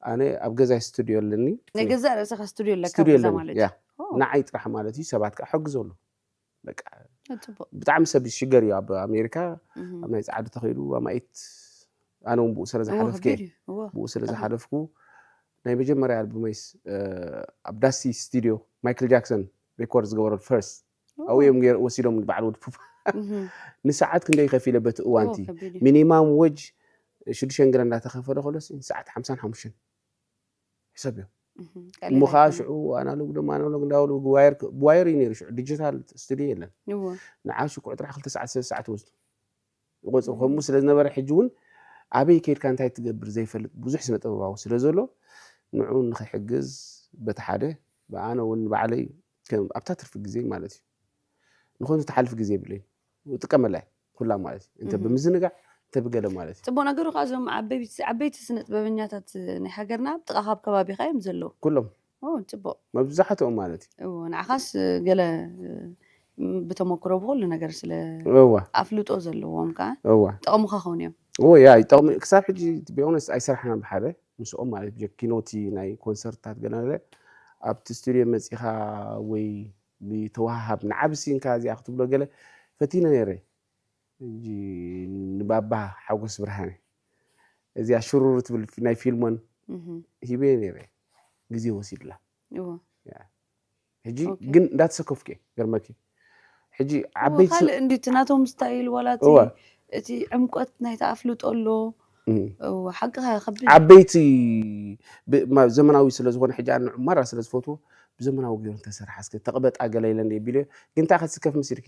ኣነ ኣብ ገዛይ ስቱድዮ ኣለኒ። ናይ ገዛእ ርእስኻ ስቱድዮ ኣለካ ስቱድዮ ኣብ ገዛ ኣለኒ፣ ማለት ያ። እዩ? ኦ። ንዓይ ጥራሕ ማለት እዩ፣ ሰባት ከኣ ሕግዘሉ። በቃ፣ ኦ፣ ጽቡቕ። ብጣዕሚ ሰብ ይሽገር እዩ ኣብ ኣሜሪካ፣ እህ። ኣብ ናይ ጻዕዲ ተኸይዱ ኣማኢት፣ ኣነ እውን ብኡ ስለ እዎ፣ ዝሓለፍኩ እየ። ከቢድ እዩ። እዎ፣ ብኡ ስለ ከቢድ። ዝሓለፍኩ፣ ናይ መጀመርያ ኣልቡመይስ፣ እ፣ ኣብ ዳስቲ ስቱድዮ ማይክል ጃክሰን ሪኮርድ ዝገበረሉ ፈርስት፣ እዎ። ኣብኡ እዮም ገይሩ ወሲዶም ንበዓል ወዲ ፑፕ። እህ። ንሰዓት ክንደይ ከፊለ በቲ እዋንቲ? እዎ፣ ከቢድ እዩ። ሚኒማም ወጅ ሽዱሽተ እንግረ እንዳተኸፈለ ከሎስ ንሰዓት ሓምሳን ሓሙሽተን። ሕሰብ እዮም። እህ፣ ቀሊል እሞ ኸዓ ኣይኮነን። ሽዑ ኣናሎግ ደሞ ኣናሎግ እንዳበሉ ብዋየር ክ-፣ ብዋየር እዩ ነይሩ ሽዑ፣ ዲጂታል ስቱድዮ የለን። እዎ። ንዓ ሽኩዕ ጥራሕ ክልተ ሰዓት፣ ሰለስተ ሰዓት ወስዱ። ይቆጽሩ። እም። ከምኡ ስለ ዝነበረ ሕጂ እውን ኣበይ ከይድካ እንታይ ትገብር ዘይፈልጥ ብዙሕ ስነ ጥበባዊ ስለ ዘሎ፣ ንዑ ንኽሕግዝ በቲ ሓደ፣ ብኣነ እውን ንባዕለይ ከም ኣብታ ትርፊ ግዜ ማለት እዩ። ንኾኑ ትሓልፍ ግዜ የብለይን። እጥቀመላ እየ ኩላ ማለት እዩ። እንተ እህ። ብምዝንጋዕ፣ እንተ ብገለ ማለት እዩ። ጽቡቕ ነገሩ ከኣ እዞም ዓበይቲ፣ ዓበይቲ ስነ ጥበበኛታት ናይ ሃገርና ኣብ ጥቓኻ ኣብ ከባቢኻ እዮም ዘለዉ። ኩሎም። ኦ፣ ጽቡቕ። መብዛሕትኦም ማለት እዩ። እዎ፣ ንዓኻስ ገለ፣ ም፣ ብተመክሮ ብኹሉ ነገር ስለ እወ። ኣፍልጦ ዘለዎም ከኣ እወ። ጠቐሙኻ ኸውን እዮም። እወ፣ ያ፣ ይጠቕሙ። ክሳብ ሕጂ፣ to be honest፣ ኣይሰራሕናን ብሓደ ምስኦም ማለት እዩ። ብጀኪኖ እቲ ናይ ኮንሰርትታት ገለ ገለ ኣብቲ ስቱድዮ መጺኻ ወይ ብተወሃሃብ ንዓብ ሲንካ እዚኣ ክትብሎ ገለ ፈቲነ ነይረ። ሕጂ ንባባ ሓጎስ ብርሃነ እዚኣ ሽሩሩ ትብል ናይ ፊልሞን እህ፣ ሂበየ ነይረ፣ ግዜ ወሲድላ። እዎ። ሕጂ ኦኬ። ግን እንዳተሰከፍኩ እየ፣ ገርመኪ። ሕጂ እዎ፣ ዓበይቲ ስ- ካልእ እንዲ እቲ ናቶም ስታይል ዋላ እቲ እወ። እቲ ዕምቆት ናይቲ ኣፍልጦ ኣሎ። እም። እዎ፣ ሓቅኻ ከቢድ። ዓበይቲ ብ- ማ- ዘመናዊ ስለ ዝኾነ፣ ሕጂ ኣነ ዑማራ ስለ ዝፈትዎ፣ ብዘመናዊ ገይሩ እንተሰርሓ እስከ ተቕበጣ ገለ ኢለ እንደ ቢልዮ፣ ግን እንታይ ክትስከፍ ምስልኪ?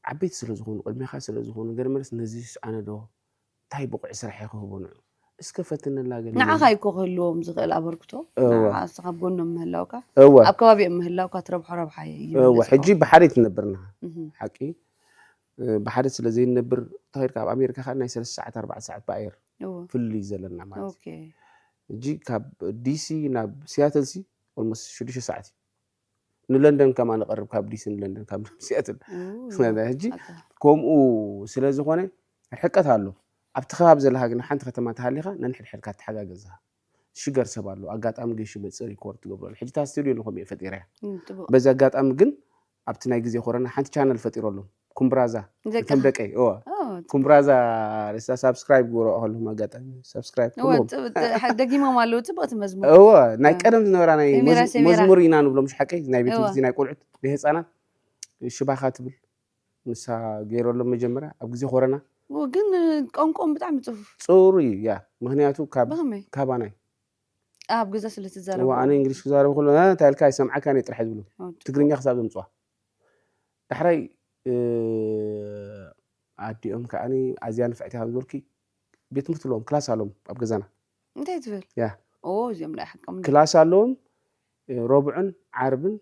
ዓበይቲ ስለ ዝኾኑ፣ ቅድሜኻ ስለ ዝኾኑ፣ ገለ መለስ ነዚ ስኣነ ዶ እንታይ ብቑዕ ስራሕ ይክህቦ ንዑ እስከ ፈትነላ ገለ ኢለ። ንዓኻ እኮ ክህልዎም ዝኽእል ኣበርክቶ እወ። ንዓኻ እስኻ ኣብ ጎኖም ምህላውካ እወ ኣብ ከባቢኦም ምህላውካ ትረብሖ ረብሓ እዩ እወ። ይበልጽ ሕጂ እኮ። ብሓደ ኣይትነብርና እህ፣ ሓቂ፣ እ፣ ብሓደ ስለ ዘይንነብር ተኸይድካ ኣብ ኣሜሪካ ከዓ ናይ ሰለስተ ሰዓት ኣርባዕተ ሰዓት ብኣየር እወ። ፍልልይ ዘለና ማለት እዩ። ኦኬ። ሕጂ ካብ ዲሲ ናብ ሲያትል ሲ ኦልሞስት ሽዱሽተ ሰዓት እዩ። ንለንደን ከማ ንቐርብ፣ ካብ ዲሲ ንለንደን፣ ካብ ሲያትል። ኡ፣ ስለዚ ሕጂ ኣታ። ከምኡ ስለ ዝኾነ ርሕቀት ኣሎ። ኣብቲ ከባቢ ዘለካ ግን ሓንቲ ከተማ እንተሃሊኻ ነንሕድሕድካ ትሓጋገዝኻ። ሽገር ሰብ ኣሎ፣ ኣጋጣሚ ገይሹ መፅእ ሪኮርድ ትገብረሉ። ሕጂ እታ ስቱዲዮ ንኸምኡ እየ ፈጢረያ። እም፣ ጽቡቕ። በዚ ኣጋጣሚ ግን ኣብቲ ናይ ግዜ ኮረና ሓንቲ ቻነል ፈጢረሎም፣ ኩምብራዛ። ንደቅኻ? እቶም ደቀይ፣ እወ። ኦ፣ ጽቡቕ። ኩምብራዛ ርእሳ ሳብስክራይብ ግበሩ፣ ከለኹም ኣጋጣሚ ሳብስክራይብ እወ፣ ኩሎም። ጽ-፣ ጽ-፣ ሐ-፣ ደጊሞም ኣለዉ፣ ጽብቕቲ መዝሙር። እወ፣ ናይ እ። ቀደም ዝነበራ ናይ ሰሚራ፣ መዝ- ሰሚራ። መዝሙር ኢና ንብሎም፣ ሽሓቀይ ናይ ቤት እወ። ትምህርቲ ናይ ቆልዑት፣ ናይ ህፃናት ሽባኻ ትብል፣ ንሳ ገይረሎም መጀመርያ ኣብ ግዜ ኮረና። እወ፣ ግን ቋንቋኦም ብጣዕሚ ጽፉፍ። ጽሩይ እዩ፣ ያ። ምኽንያቱ ካብ ብኸመይ? ካባናይ። ኣብ ገዛ ስለ ትዛረቡ? እወ፣ ኣነ እንግሊሽ ክዛረብ ከሎ፣ "እ፣ እንታይ ኢልካ? ኣይሰምዓካን እየ" ጥራሕ ዝብሉ። ኦ፣ ጽቡቕ። ትግርኛ ክሳብ ዘምጽዋ። ዳሕራይ፣ እ፣ ኣዲኦም ከዓኒ ኣዝያ ንፍዕቲ ከም ዝበልኪ፣ ቤት ትምህርቲ ኣለዎም፣ ክላስ ኣለዎም ኣብ ገዛና። እንታይ ትብል? ያ። ኦ፣ እዚኦም ናይ ሓቆም ድዮም? ክላስ ኣለዎም፣ እ፣ ረቡዕን ዓርብን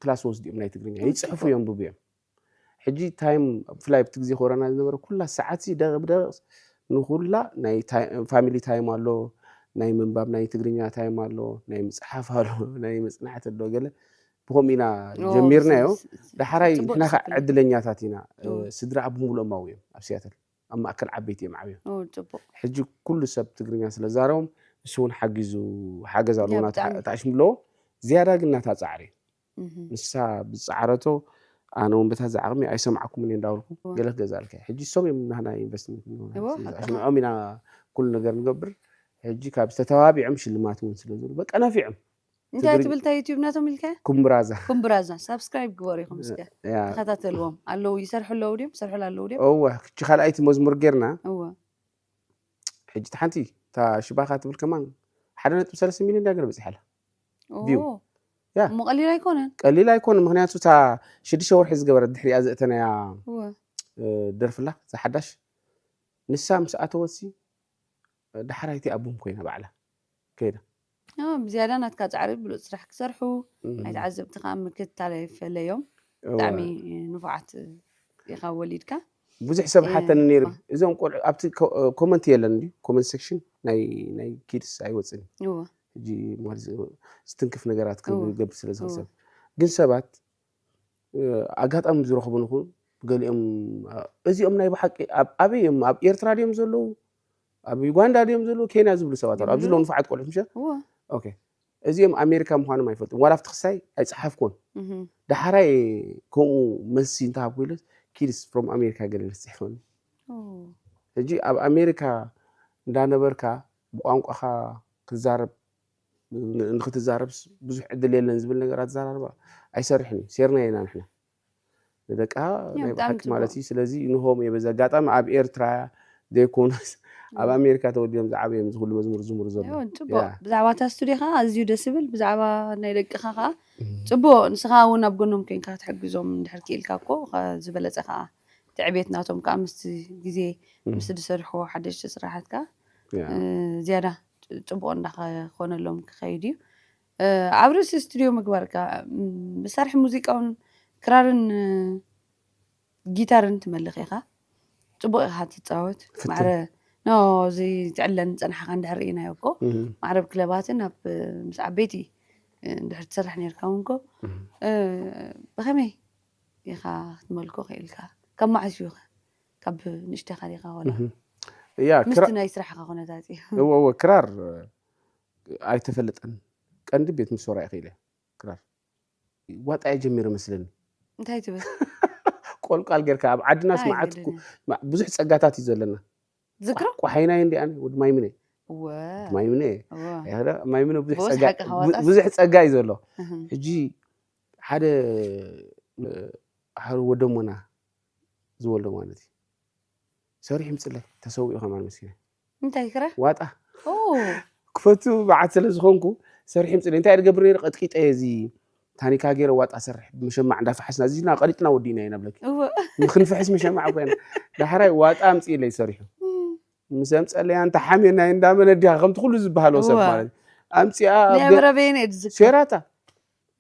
ክላስ ወስዱ እዮም ናይ ትግርኛ። ኦ፣ ይጽሕፉ ጽቡቕ። የንብቡ እዮም። ሕጂ ታይም፣ ብፍላይ ኣብቲ ግዜ ኮረና ዝነበረ ኩላ ሰዓት ሲ ደቂቕ ብደቂቕ ንኩላ ናይ ታይ-፣ ፋሚሊ ታይም ኣሎ፣ ናይ ምንባብ፣ ናይ ትግርኛ ታይም ኣሎ፣ ናይ ምጽሓፍ ኣሎ፣ ናይ መጽናዕቲ ኣሎ፣ ገለ ብኸምኡ ኢና ኦ፣ ጀሚርናዮ። ስ-፣ ስ-፣ ዳሕራይ ጽቡቕ ንሕና ከዓ ስክሪን። ዕድለኛታት ኢና። እ፣ ኦ። ስድራ ኣብ ብምሉኦም ኣብኡ እዮም፣ ኣብ ሲያትል። ኣብ ማእከል ዓበይቲ እዮም ዓብዮም። ኦ፣ ጽቡቕ። ሕጂ ኩሉ ሰብ ትግርኛ ስለ ዝዛረቦም፣ ንሱ እውን ሓጊዙ፣ ሓገዝ ኣለዎ ያ፣ እናተ-፣ ብጣዕሚ። ተኣሽምለዎ። ዝያዳ ግን ናታ ጻዕሪ እዩ። እህ። ንሳ ብዝጻዕረቶ፣ ኣነ እውን በታ ዝዓቕሚ ኣይሰማዕኩምን እየ እንዳበልኩ እወ። ገለ ክገዝኣልካ እየ። ሕጂ እሶም እዮም ናህና ኢንቨስትመንት ንብሉና። እወ፣ ስለዚ ሓቅኻ። ኣሽምዖም ኢና ኩሉ ነገር ንገብር። ሕጂ ካብ ዝተተባቢዖም ሽልማት እውን ስለ ዝብሉ፣ በቃ ነፊዖም። እንታይ ትግርኛ ትብል እታ ዩቲዩብ ናቶም ኢልካ? ኩምብራዛ። ኩምብራዛ። ሳብስክራይብ ግበሩ ኢኹም እስከ። ያ። ተኸታተልዎም። ኣለዉ፣ ይሰርሑ ኣለዉ ድዮም? ይሰርሑላ ኣለዉ ድዮም? እወ፣ ሕጂ ካልኣይቲ መዝሙር ጌርና። እወ። ሕጂ እታ ሓንቲ፣ እታ ሽባኻ ትብል ከማን ሓደ ነጥቢ ሰለስተ ሚልዮን ዳገር በጺሓ ኣላ። ቪው። ኦ። ያ። እሞ ቀሊል ኣይኮነን። ቀሊል ኣይኮነን፣ ምኽንያቱ እታ ሽዱሽተ ወርሒ ዝገበረት ድሕሪኣ ዘእተናያ፣ እወ። እ፣ ደርፍላ፣ እዛ ሓዳሽ፣ ንሳ ምስ ኣተወትሲ፣ እ፣ ዳሕራይቲ ኣቡም ኮይና ባዕላ ከይዳ። ኦ፣ ብዝያዳ ናትካ ጻዕሪ ብሉጽ ስራሕ ክሰርሑ፣ እም። ናይ ተዓዘብቲ ከኣ ምክትታል ኣይፈለዮም። እወ። ብጣዕሚ ንፉዓት ኢኻ ወሊድካ። ብዙሕ ሰብ እ፣ ሓተኒ ነይሩ። እዞም ቆልዑ ኣብቲ ኮ-፣ ኮመንት የለን ድዩ? ኮመንት ሴክሽን ናይ፣ ናይ ኪድስ ኣይወጽእን እዩ። እወ። ሕጂ ማለት ዝ-፣ ዝትንክፍ ነገራት እወ። ክገብር ስለ ዝኽእል እወ። ሰብ። ግን ሰባት፣ እ፣ ኣጋጣሚ ዝረኽቡን ይኹን ገሊኦም፣ እ፣ እዚኦም ናይ ብሓቂ ኣብ፣ ኣበይ እዮም? ኣብ ኤርትራ ድዮም ዘለዉ? ኣብ ዩጋንዳ ድዮም ዘለዉ? ኬንያ ዝብሉ ሰባት ኣለዉ። ኣብዚ ይብሉ። ዘለዉ ንፉዓት ቆልዑት ምሸ? እወ። ኦኬ። እዚኦም ኣሜሪካ ምዃኖም ኣይፈልጡን። ዋላ ኣብቲ ክሳይ ኣይጸሓፍኩን። እህ። ዳሕራይ ከምኡ መልሲ እንተሃብኩ ኢለስ፣ ኪድስ ፍሮም ኣሜሪካ ገለ ኢለስ ጽሒፈሉ። ኦ። ሕጂ ኣብ ኣሜሪካ እንዳነበርካ ብቋንቋኻ ክትዛረብ፣ ን-፣ ንክትዛረብስ ብዙሕ ዕድል የለን ዝብል ነገር ኣዘራርባ ኣይሰርሕን እዩ። ሴርና ኢና ንሕና። ንደቃ ያ፣ ናይ ብጣዕሚ ብሓቂ ጽቡቕ። ማለት እዩ። ስለዚ ንሆም እየ በዚ ኣጋጣሚ ኣብ ኤርትራ ዘይኮኑስ ኣብ እም። ኣሜሪካ ተወሊዶም ዝዓበዩ እዮም እዚ ኩሉ መዝሙር ዝዝምሩ ዘለዉ። እወ፣ ጽቡቕ። ያ። ብዛዕባ እታ ስቱዲዮ ኸዓ ኣዝዩ ደስ ዝብል፣ ብዛዕባ ናይ ደቅኻ ኸዓ እም። ጽቡቕ፣ ንስኻ እውን ኣብ ጎኖም ኮይንካ ክትሕግዞም እንድሕር ክኢልካ እኮ፣ ኸ-፣ ዝበለጸ ኸዓ እቲ ዕቤት ናቶም ከኣ ምስቲ ግዜ፣ እም። ምስቲ ዝሰርሕዎ ሓደሽቲ ስራሓት ከኣ፣ ያ። እ፣ ዝያዳ ጽቡቕ እንዳኸኾነሎም ክኸይድ እዩ። እ፣ ኣብ ርእሲ ስቱዲዮ ምግባር ከኣ፣ ም፣ መሳርሒ ሙዚቃውን ክራርን፣ እ፣ ጊታርን ትመልኽ ኢኻ። ጽቡቕ ኢኻ ትጻወት። ፍትን። ማዕረ፣ ኖ፣ እዚ ትዕለን ዝጸናሕካ እንድሕር ርኢናዮ እኮ፣ እህ። ማዕረ ኣብ ክለባትን ኣብ፣ ምስ ዓበይቲ፣ እ፣ እንድሕር ትሰርሕ ነርካ እውን እኮ፣ እህ። እ፣ ብኸመይ ኢኻ ክትመልኮ ክኢልካ? ካብ መዓስ እዩ ኸ? ካብ ንእሽተኻ ዲኻ ዋላ? እህ። ያ፣ ምስቲ ክራ-፣ ናይ ስራሕኻ ኩነታት እዩ። እወ፣ እወ፣ ክራር ኣይተፈለጠን። ቀንዲ ቤት ምስ ወራ ይኽእል እየ፣ ክራር። ዋጣ እየ ጀሚረ መስለኒ። እንታይ ትብል? ቆልቋል ጌርካ ኣብ ዓድናስ ኣይ፣ መዓት ገደለ። ኩ- ማ- ብዙሕ ጸጋታት እዩ ዘለና። ዝክሮ? ቋሓይናይ እንዲ ኣነ ወዲ ማይምነ ወ ማይምነ እየ። ወ ያረ ማይምነ ብዙሕ ብወስ ጸጋ ሓቂ ካዋጣስ? ብዙ- ብዙሕ ጸጋ እዩ ዘሎ። እህም። ሕጂ ሓደ እ፣ ሓደ ወደሞና ዝወልዶ ማለት እዩ። ሰሪሑ ምጽለይ ተሰዊኡ ከማን መስኪነ እንታይ ክራ? ዋጣ ኦ ክፈቱ በዓት ስለ ዝኾንኩ ሰሪሑ ምጽለይ እንታይ ድገብር ነይረ ቀጥቂጠ እዚ ታኒካ ገይረ ዋጣ ሰርሕ ብመሸማዕ እንዳፈሓስና እዚና ቀሊጥና ወዲእና ኢና ብለኪ እወ ንክንፍሕስ መሸማዕ ኮይና ዳሕራይ ዋጣ ኣምጽእለይ ሰሪሑ ምስ ኣምጸለያ እንተ ሓሜናይ እንዳመነዲኻ ከምቲ ኩሉ ዝበሃሎ ሰብ እወ። ማለት እዩ። ኣምጺኣ ኣብ ናይ ገ- ብረበይነ እየ ዝዝክር ሴራታ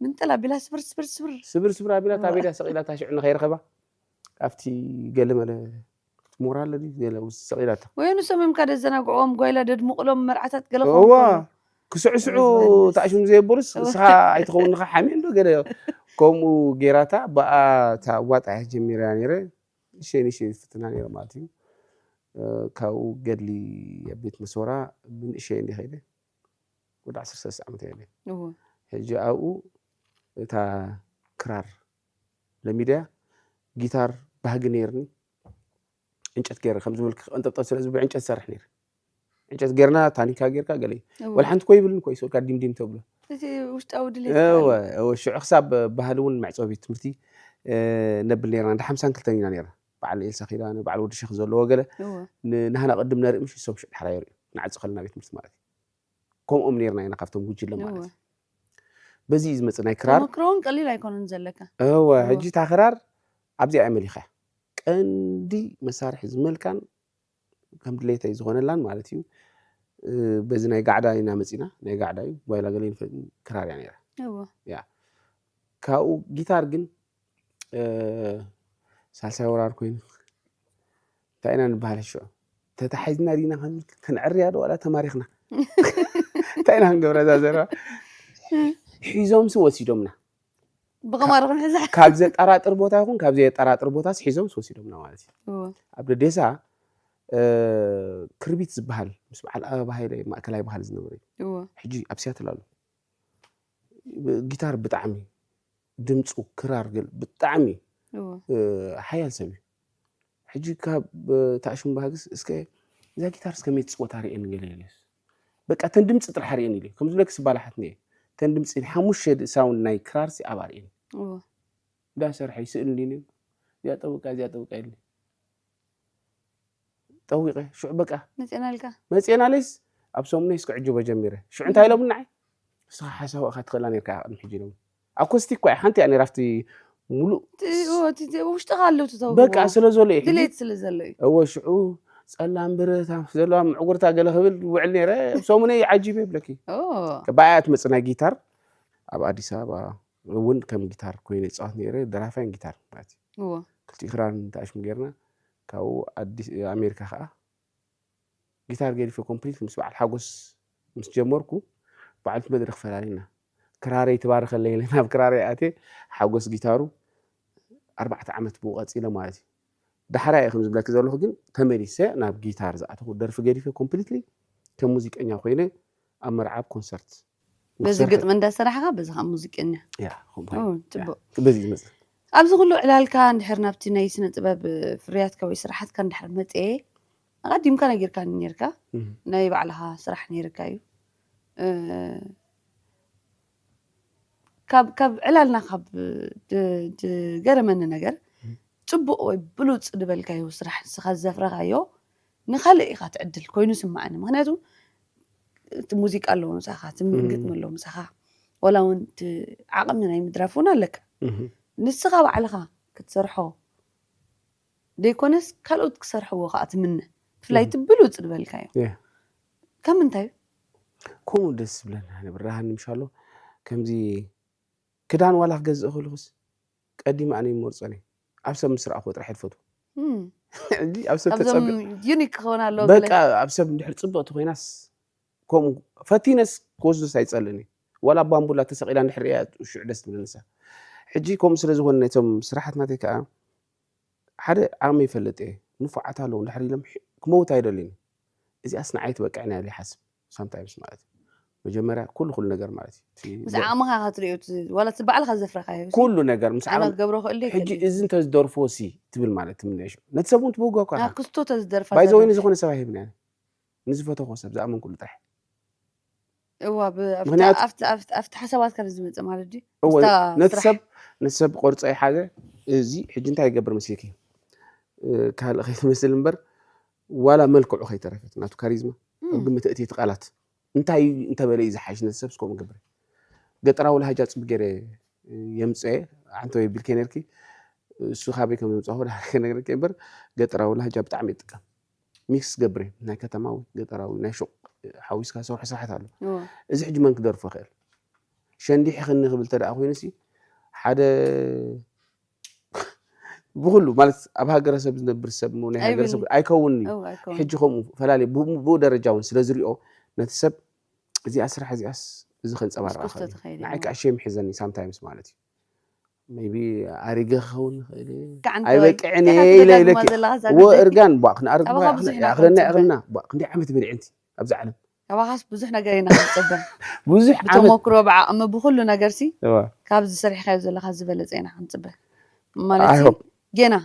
ምንጥል ኣቢላ ስብር ስብር ስብር ስብር ስብር ኣቢላ እወ። ታቤዳ ሰቂላታ ሽዑ ንኸይረኸባ ኣብቲ ገለመለ ሞራል ድዩ ገለ ውስ ሰቂላታ ወይ ንሶም እዮም ካደ ዘናግዕዎም ጓይላ ደድምቕሎም መርዓታት ገለ እዋ ክኸውን ከሎ። ክስዕስዑ ዮሃንስ። ተኣሽም ዘየበሉስ እዋ። ንስኻ ኣይትኸውን ኻ ሓሜ እንዶ ገለ ከምኡ ጌራታ ብኣ እታ ዋጣ እያ ጀሚራ ነይረ ንሸይ ንሸይ ዝፍትና ነይረ ማለት እዩ እ፣ ካብኡ ገድሊ ኣብ ቤት መስወራ ብንእሸይ እንዲ ከይደ ወደ ዓሰርተ ሰለስተ ዓመት እየ እወ ሕጂ ኣብኡ እታ ክራር ለሚድያ ጊታር ባህጊ ነይርኒ ዕንጨት ገይረ ከም ዝብል ቀንጠብጠብ ስለ ዝብል ዕንጨት ሰርሕ ነይረ ዕንጨት ጌርና ታኒካ ጌርካ ገለ እዩ እወ ወላ ሓንቲ ኮ ይብልን ኮ ይስወልካ ዲምዲም ተብሎ እቲ ውሽጣዊ ድሌት እወ እወ ሽዑ ክሳብ ባህሊ እውን መዕፀዊ ቤት ትምህርቲ እ፣ ነብል ነርና እንዳ ሓምሳን ክልተን ኢና ነርና በዓል ኤልሳ ኪዳነ በዓል ወዲ ሸክ ዘለዎ ገለ እወ ን- ንህና ቅድም ነርኢ ምሽ እሶም ሽዑ ድሓራ የርእዩ ንዓፂ ከለና ቤት ትምህርቲ ማለት እዩ ከምኦም ነርና ኢና ካብቶም ጉጅለ ማለት እወ እዩ በዚ እዩ ዝመፅእ ናይ ክራር ተመክሮ እውን ቀሊል ኣይኮነን ዘለካ እወ እወ። ሕጂ እታ ክራር ኣብዚኣ እያ መሊኻ ቀንዲ መሳርሒ ዝመልካን ከም ድሌተይ ዝኾነላን ማለት እዩ እ፣ በዚ ናይ ጋዕዳ ኢና መፂና ናይ ጋዕዳ እዩ ጓይላ ገለ ይንፈ- ክራር እያ ነይራ እወ ካብኡ ጊታር ግን እ፣ ሳልሳይ ወራር ኮይኑ እንታይ ኢና ንበሃል ሽዑ ተታሒዝና ዲና ከም ክንዕርያ ዶ ዋላ ተማሪኽና እንታይ ኢና ክንገብረ እዛ ዘረባ ሒዞምሲ ወሲዶምና ብቐማሪ ክንሕዛ ካብ ዘጠራጥር ቦታ ይኹን ካብ ዘየጠራጥር ቦታስ ሒዞምሲ ወሲዶምና ማለት እዩ እወ ኣብ ደዴሳ እ፣ ክርቢት ዝበሃል ምስ በዓል ኣበባ ሃይለ ማእከላይ ባህሊ ዝነበረ እዩ እወ ሕጂ ኣብ ሲያትል ኣሎ ጊታር ብጣዕሚ ድምፁ ክራር ገል ብጣዕሚ እወ እ፣ ሓያል ሰብ እዩ ሕጂ ካብ እ፣ ታእሽም ባህግስ እስከ እዛ ጊታር እስከመይ ትፅወታ ርእየኒ ገለ ኢለስ በቃ ተን ድምፂ ጥራሕ ርእየኒ ኢለ ከም ዝብለክ ስባላሓትኒ እየ ተን ድምፂ ሓሙሽተ ሳውንድ ናይ ክራር ሲ ኣብ ኣርእየኒ እወ እንዳሰርሐ ይስእል እንዲኒ እዚኣ ጠውቃ እዚኣ ጠውቃ ኢልኒ ጠዊቀ ሽዑ በቃ መፅናልካ መፅኤና ለይስ ኣብ ሰሙነ እስከ ዕጅቦ ጀሚረ ሽዑ እንታይ ኢሎም ንዓይ ንስኻ ሓሳብ እኻ ትኽእላ ነርካ ቅድሚ ሕጂ ኢሎም ኣኮስቲክ ኳ ሓንቲ እያ ነራ ኣብቲ ሙሉእ እቲ- እወ፣ እቲ- እቲ ውሽጥኻ ኣለዉ ትተው በቃ ስለ ዘሎ እዩ ሕጂ ድሌት ስለ ዘሎ እዩ እወ ሽዑ ጸላም ብረታ ዘለዋ ምዕጉርታ ገለ ክብል ውዕል ነረ ሰሙነ ይዓጂብ የብለኪ ኦ ብኣያ ትመጽእ ናይ ጊታር ኣብ ኣዲስ ኣበባ እውን ከም ጊታር ኮይነ ይጻወት ነረ ደራፋይን ጊታር ማለት እዩ እወ ክልቲኡ ክራር ንታሽሙ ጌርና ካብኡ ኣዲስ ኣሜሪካ ከዓ ጊታር ገዲፈ ኮምፕሊት ምስ በዓል ሓጎስ ምስ ጀመርኩ በዓልቲ መድረክ ፈላሊና ክራረይ ትባርከለይ ኢለ ናብ ክራረይ ኣትየ ሓጎስ ጊታሩ ኣርባዕተ ዓመት ብኡ ቀፂለ ማለት እዩ ዳሕራይ እየ ከም ዝብለኪ ዘለኹ ግን ተመሊሰ ናብ ጊታር ዝኣተኹ ደርፊ ገዲፈ ኮምፕሊትሊ ከም ሙዚቀኛ ኮይነ ኣብ መርዓ ኣብ ኮንሰርት በዚ ንክሰርሕ- ግጥሚ እንዳሰራሕካ በዚ ከዓ ሙዚቀኛ ያ ከምኡ ኦ፣ ኮይኑ። ፅቡቅ በዚ ይመፅእ ኣብዚ ኩሉ ዕላልካ እንድሕር ናብቲ ናይ ስነ ጥበብ ፍርያትካ ወይ ስራሓትካ እንድሕር መፅኤ ኣቐዲምካ ነጊርካ ነርካ እህ። ናይ ባዕልኻ ስራሕ ነይርካ እዩ እ፣ ካብ ካብ ዕላልና ካብ ድ- ድገረመኒ ነገር እህ። ፅቡቅ ወይ ብሉፅ ዝበልካዮ ስራሕ ንስኻ ዘፍረኻዮ ንካልእ ኢኻ ትዕድል ኮይኑ ስማዓኒ ምክንያቱ እቲ ሙዚቃ ኣለዎ ምሳኻ እቲ እህ። ግጥሚ ኣለዎ ምሳኻ ዋላ እውን እቲ ዓቕሚ ናይ ምድራፍ እውን ኣለካ እህ። ንስኻ ባዕልኻ ክትሰርሖ ዘይኮነስ ካልኦት ክሰርሕዎ ከዓ ትምነ ብፍላይ እቲ ብሉፅ ዝበልካዮ ያ። ካብ ምንታይ እዩ ከምኡ ደስ ዝብለና ኣነ ብራሃኒ ምሻሎ ከምዚ ክዳን ዋላ ክገዝእ ከለኹስ ቀዲመ ኣነ ይመርፆ ነይ ኣብ ሰብ ምስ ረኣኹ ጥራሕ ይፈቱ እም፣ ሕጂ ኣብ ሰብ ካብዞም ተፀበ ዩኒክ ክኸውን ኣለዎ በቃ ኣብ ሰብ እንድሕር ፅብቕቲ ኮይናስ ከምኡ ፈቲነስ ክወስዶስ ኣይፀልእን እዩ ዋላ ባምቡላ ተሰቂላ እንድሕር ሪኣ ሽዑ ደስ ትብል ንሳ ሕጂ ከምኡ ስለ ዝኾነ ነቶም ስራሓት ናተይ ከዓ ሓደ ዓቕሚ ይፈልጥ እየ ንፉዓት ኣለዉ እንድሕር ኢሎም ሒ- ክመውት ኣይደልን እዩ እዚኣስ ንዓይ ትበቅዕን እያ ኢለ ይሓስብ ሳምታይምስ ማለት እዩ መጀመርያ ኩሉ ኩሉ ነገር ማለት እዩ እቲ ምስ ዓቕምኻ ክትሪኦ እቲ ዋላ እቲ ባዕልኻ ዘፍረኻዮ ሲ፣ ኩሉ ነገር ምስ ኣነ ዓቕም ክገብሮ ክእል ሕጂ ይክእል እዩ። እዚ እንተዝደርፎ ሲ ትብል ማለት ትምነሽ ነቲ ሰብ እውን ትብህጎ እኳ ኢኻ ክስቶ ተዝደርፋ ባይዘወይ ዘደርፍ ንዝኾነ ሰብ ኣይህብን እያ ንዝፈተኾ ሰብ ዝኣመንኩሉ ጥራሕ እዋ ብ- ኣብቲ ምክንያቱ ኣብቲ- ኣብቲ- ኣብቲ ሓሳባትካ ዝመፅእ ማለት ድዩ እወ ምስታ ነቲ ስራሕ ሰብ ነቲ ሰብ ብቅርፂ ይሓዘ እዚ ሕጂ እንታይ ይገብር መስልኪ እ፣ ካልእ ከይትመስል እምበር ዋላ መልክዑ ከይተረፈት ናቱ ካሪዝማ ኣብ እም፣ ግምት እቲ ቃላት እንታይ እንተበለ እዩ ዝሓይሽ ነቲ ሰብ ስከምኡ ገብር ገጠራዊ ላህጃ ፅብ ገይረ የምፅአ ሓንቲ ወይ ቢልከ ነርኪ እሱ ካበይ ከም ዘምፅኦ ክነግረኪ እምበር ገጠራዊ ላህጃ ብጣዕሚ ይጥቀም ሚክስ ገብር ናይ ከተማዊ ገጠራዊ ናይ ሹቅ ሓዊስካ ሰርሑ ስራሕት ኣሎ እዎ። እዚ ሕጂ መን ክደርፎ ይኽእል ሸንዲሕኽኒ ክብል ተደኣ ኮይኑሲ ሓደ ብኩሉ ማለት ኣብ ሃገረሰብ ዝነብር ሰብ እሞ ናይ ሃገረሰብ ኣይብልኒ ኣይከውንን እዩ እው ኣይከውን ሕጂ ከምኡ ፈላለዩ ብኡ ደረጃ እውን ስለ ዝሪኦ ነቲ ሰብ እዚኣ ስራሕ እዚኣስ እዚ ከንፀባርቃ ምስኩስቶ ክእል እዩ ተኸይደ ንዓይ ከዓ ሸም ይሕዘኒ ሳምታይምስ ማለት እዩ ቢ ኣሪገ ክኸውን ይኽእል እየ ከዓንተ ኣይበቅዕን እንታይ እየ ኢለ ክትደግማ ኢለኪ ዘለኻ እዛ ወ ጉዳይ እርጋን ቧ ክንኣርግ ካባኻ ብዙሕ ኢና ያኽለና ክንፅበ ያኽልና ቧ ክንደይ ዓመት በሊዐ እንቲ ኣብዛ ዓለም ካባኻስ ብዙሕ ነገር ኢና ክንፅበ ብዙሕ ዓመት ብተመክሮ ብዓቕሚ ብኩሉ ነገር ሲ እዋ ካብዚ ሰሪሕካዮ ዘለኻ ዝበለፀ ኢና ክንፅበ ማለት ሲ ኣይሆፕ ጌና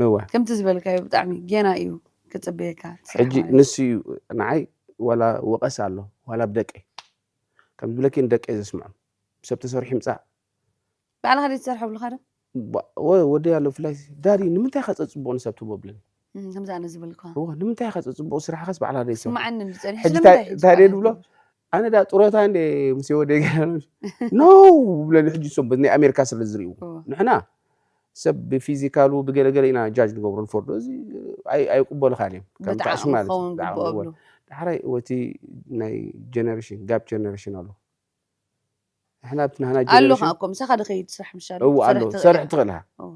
እዋ ከምቲ ዝበልካዮ ብጣዕሚ ጌና እዩ ክፅበየካ እቲ ስራሕ ሕጂ ማለት እዩ ንሱ እዩ ንዓይ ዋላ ወቀስ ኣሎ ዋላ ብደቀይ ከም ዝብለኪ ንደቀይ ዘስምዖም ሰብ ተሰሪሑ ይምፃእ ባዕልኻ ደይ ትሰርሐ ብልኻ ዶ ባ- ወ- ወደይ ኣሎ ብፍላይ ዳዲ ንምንታይ ኢኻ ፀፅቡቕ ንሰብ ትቦ ብለኒ እም፣ ከምዚ ኣነ ዝበልካ እዋ ንምንታይ ኢኻ ፀፅቡቕ ስራሕኻስ ባዕላ ደይ ትሰርሑ ስማዓኒ እንዲ ፀኒሑ ሕጂ ስለምንታይ ታይ- እዩ ታይ ደይ ስማዓኒ ድብሎ ዝገብር ኣነ ዳ ጥሮታ እንደ ምስ ወደይ ገ ኖ ብለኒ ሕጂ ሶም ናይ ኣሜሪካ ስለ ዝርእዎ እዎ። ንሕና ሰብ ብፊዚካሉ ብገለገለ ኢና ጃጅ ንገብሮ ንፈርዶ እዚ ኣይ- ኣይቅበሉኻን እዮም ከም ብጣዕሚ ታእሱ ማለት እዩ ክኸውን ብጣዕሚ ግብኦ ቅበሉ ብሎ ዳሕራይ ወቲ ናይ ጀነሬሽን ጋፕ ጀነሬሽን ኣሎ ንሕና ኣብቲ ናህና ኣሎ ጀነሬሽን ከዓ እኮ ምሳኻ ድኸይድ ስራሕ ምሻሉ እው ኣሎ ትሰርሕ ትኽእል ሰርሕ ኢኻ ትኽእል ኢኻ እዎ።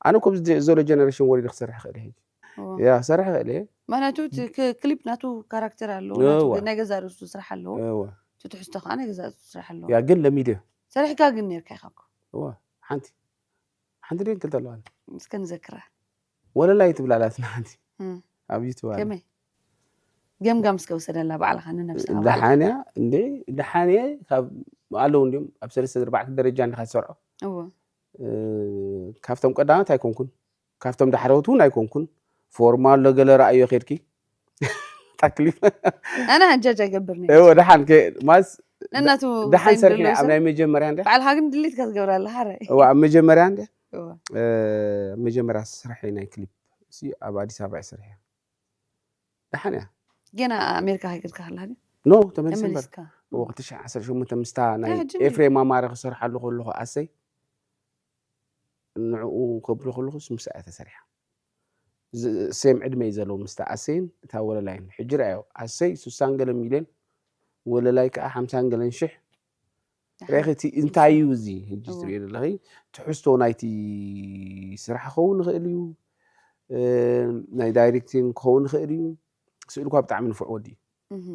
ኣነ ኮ ዘሎ ጀነሬሽን ወሪደ ክሰርሕ ክእል ሕጂ እዎ። ያ ሰርሕ ክእል እየ ምክንያቱ እቲ ክ- ክሊፕ ናቱ ካራክተር ኣለዎ እዋ ናቱ ናይ ገዛ ርእሱ ስራሕ ኣለዎ እዋ እቲ ትሕዝቶ ከዓ ናይ ገዛ ርእሱ ስራሕ ኣለዎ ያ ግን ለሚደ ሰሪሕካ ግን ነርካ ኢኻ እኮ እዋ ሓንቲ ሓንቲ ደን ክልተ ኣለዋ እስከ ንዘክራ ወለላይ ትብላ ኣላትና ሓንቲ እም። ኣብ ዩቱብ ኣለ ከመይ ገምጋም እስከ ውሰደላ ባዕልኻ ንነብስኻ ባዕልኻ ደሓንያ እንዴ ደሓንየ ካብ ኣለዉ እንዲም ኣብ ሰለስተ ኣርባዕተ ደረጃ እንዲኻ ዝሰርዖ እዎ እ፣ ካብቶም ቀዳማት ኣይኮንኩን ካብቶም ዳሕረዎት እውን ኣይኮንኩን ፎርማሎ ገለ ረኣዮ ኬድኪ ታክሊፍ ኣነ ኣጃጅ ኣይገብርኒ እዎ ደሓን ከ- ማስ ነናቱ ደሓን ዲዛይን ሰርሒና ዘለዎ ኣብ ሰብ ናይ መጀመርያ እንደ ባዕልኻ ግን ድሌትካ ትገብራ ኣለኻ ሓራይ እዋ ኣብ መጀመርያ እንደ እዎ። እ፣ መጀመርያ ስራሕ ናይ ክሊፕ እሲ ኣብ ኣዲስ ኣበባ እየ ሰሪሐ ደሓን እያ ጌና ኣሜሪካ ከይገድካ ከላ ድዩ ኖ ተመሊስ እምበር ተመሊስካ እዎ ክልተ ሽሕ ዓሰርተ ሸሞንተ ምስታ ናይ ሕጂ እንድዩ ኤፍሬም ኣማረ ክሰርሓሉ ከለኹ ኣሰይ ንዕኡ ከብሎ ከለኹስ ምስኣ እያ ተሰሪሓ ዝ- ሴም ዕድመ እዩ ዘለዎ ምስታ ኣሰይን እታ ወለላይን ሕጂ ርኣዮ ኣሰይ ስሳን ገለ ሚልዮን ወለላይ ከዓ ሓምሳን ገለን ሽሕ ሬኺ እቲ እንታይ እዩ እዚ ሕጂ እዎ። ትሪኦ ዘለኺ ትሕዝቶ ናይቲ ስራሕ ክኸውን ይኽእል እዩ እ፣ ናይ ዳይሬክቲንግ ክኸውን ይኽእል እዩ ስእልኳ ብጣዕሚ ንፉዕ ወዲ እዩ እህ።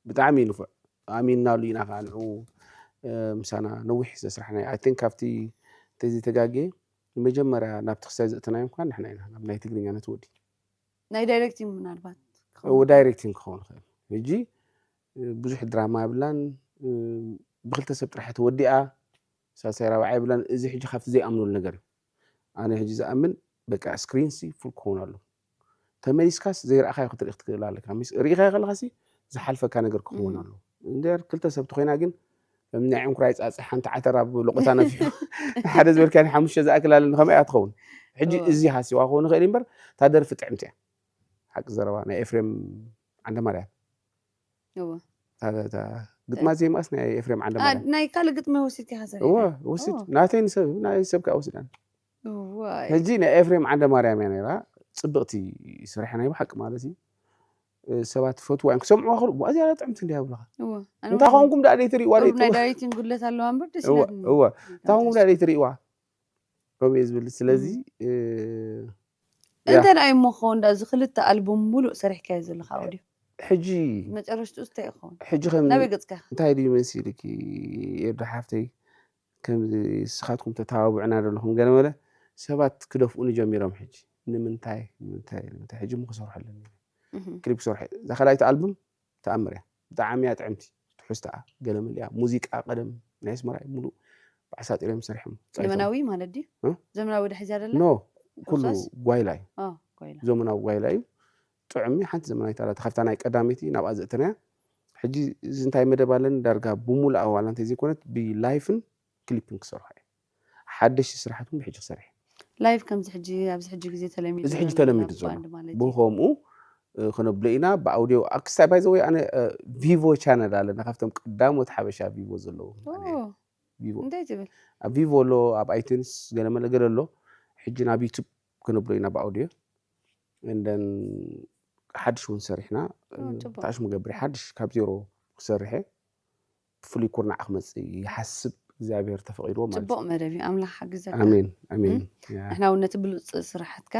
ብጣዕሚ እዩ ንፉዕ ኣሚንናሉ ኢና ከዓ ንዑ እ፣ ምሳና ነዊሕ ዘስራሕና ኣይ ቲንክ ካብቲ ተዘይተጋግየ ንመጀመርያ ናብቲ ክሳይ ዘእተናዮም ከዓ ንሕና ኢና ናብ ናይ ትግርኛ ነቲ ወዲ ናይ ዳይሬክቲንግ ምናልባት እዎ ዳይሬክቲንግ ክኸውን ይኽእል ሕጂ እ፣ ብዙሕ ድራማ የብላን እ፣ ብክልተ ሰብ ጥራሕ ተወዲኣ ሳልሳይ ራብዓ የብላን እዚ ሕጂ ካብቲ ዘይኣምነሉ ነገር እዩ ኣነ ሕጂ ዝኣምን በቃ ስክሪን ሲ ፉል ክኸውን ኣሎ ተመሊስካስ ዘይረኣኻዮ ክትርኢ ክትክእል ኣለካ ምስ ርኢኻዮ ከለኻሲ ዝሓልፈካ ነገር ክኸውን እም። ኣሎ እንድያር ክልተ ሰብ ተኮይና ግን ከም ናይ ዕንኩራይ ፃፀ ሓንቲ ዓተር ኣብ ሎቆታ ነፊሑ ሓደ ዝበልካ ሓሙሽተ ዝኣክል ኣለኒ ከመይ እያ ትኸውን ሕጂ እዋ። እዚ ሃሲዋ ክኸውን ይኽእል እዩ እምበር እታ ደርፊ ጥዕምቲ እያ ሓቂ ዘረባ ናይ ኤፍሬም ዓንደማርያም እዎ። እታ- እታ ግጥማ ዜማስ ናይ ኤፍሬም ኣ፣ ዓንደማርያም ናይ ካልእ ግጥሚ ወሲድካ ኢኻ ሰሪሕካ እወ ወስድ እዎ። ናተይ ንሰብ ናይ ሰብ ከዓ ወስዳን እዋይ። ሕጂ ናይ ኤፍሬም ዓንደ ማርያም እያ ነይራ ፅብቕቲ ስራሕ ናይ ብሓቂ ማለት እዩ እ፣ ሰባት ፈትዋ እዮም ክሰምዕዋ ክሉ እዚኣ ጥዕምቲ እንዲያ ይብሉኻ እዎ። ኣነ እንታይ እውን ኾንኩም ዳኣ ደይትርእዋ ቁሩብ ናይ ደይትብሉ ዳይሬክቲንግ ጉድለት ኣለዋ እምበር ደስ እወ ኢላትኒ እወ እንታይ ከምዚ ኾንኩም ዳኣ ደይትርእዋ ከምኡ እየ ዝብል ስለዚ እ፣ ያ እንታይ ደኣ ይሞ ክኸውን ዳ እዚ ክልተ ኣልቡም ሙሉእ ሰሪሕካዮ ዘለኻ ኣውድዮ ሕጂ መጨረሽትኡ እንታይ ይኸውን ሕጂ ከም ናበይ ገፅካ ኢኻ እንታይ ድዩ መሲልኪ ኤርዶ ሓፍተይ ከም ንስኻትኩም ተተባብዑና ዘለኹም ገለ መለ ሰባት ክደፍኡኒ ጀሚሮም ሕጂ ንምንታይ ንምንታይ ንምንታይ ሕጂ ሞ ክሰርሑ ኣለኒ እህ። ክሊፕ ክሰርሑ እዛ ካልኣይቲ ኣልቡም ተኣምር እያ ብጣዕሚ እያ ጥዕምቲ ርስታ ገለ መሊኣ ሙዚቃ ቀደም ናይ ኣስመራ እዩ ሙሉእ ብኣሳጢር እዮም ሰሪሖም። ዘመናዊ ማለት ድዩ? እ? ዘመናዊ ድሕዚ ኣደለ? ኖ ኩሉ ሆሳስ? ጓይላ እዩ። ኦ ኮይላ። ዘመናዊ ጓይላ እዩ። ጥዑም እዩ። ሓንቲ ዘመናዊት ኣላታ ካብታ ናይ ቀዳመይቲ ናብኣ ዘእተናያ። ሕጂ እዚ እንታይ መደብ ኣለኒ ዳርጋ ብሙሉኣ ዋላ እንተዘይኮነት ብላይፍን ክሊፕን ክሰርሖ እየ። ሓደሽቲ ስራሓት እውን ብሕጂ ክሰርሕ እየ። ላይፍ ከምዚ ሕጂ ኣብዚ ሕጂ ግዜ ተለሚዱ እዚ ሕጂ ዘሎ ተለሚዱ ናብ ዘሎ ባንድ ማለት እዩ። ብኸምኡ እ፣ ክነብሎ ኢና ብኣውዲዮ ኣክስታይ ባይ ዘወይ ኣነ እ፣ ቪቮ ቻነል ኣለና ካብቶም ቀዳሞት ሓበሻ ቪቮ ዘለዉ ኣነ እየ። ኦ፣ ቪቮ እንታይ ትብል? ኣብ ቪቮ ኣሎ ኣብ ኣይቱንስ ገለመለ ገለ ኣሎ። ሕጂ ናብ ዩቱብ ክነብሎ ኢና ብኣውዲዮ እንደን ሓድሽ እውን ሰሪሕና ኦ፣ ጽቡቅ። ታሽ ምገብር ሓድሽ ካብ ዜሮ ክሰርሐ ብፍሉይ ኩርናዕ ክመፅእ ይሓስብ እግዚኣብሔር ተፈቂድዎ ማለት ጽቡቅ መደብ እዩ። ኣምላኽ ሓግዘካ። ኣሜን ኣሜን እም? ንሕና እውን ነቲ ብሉፅ ስራሕትካ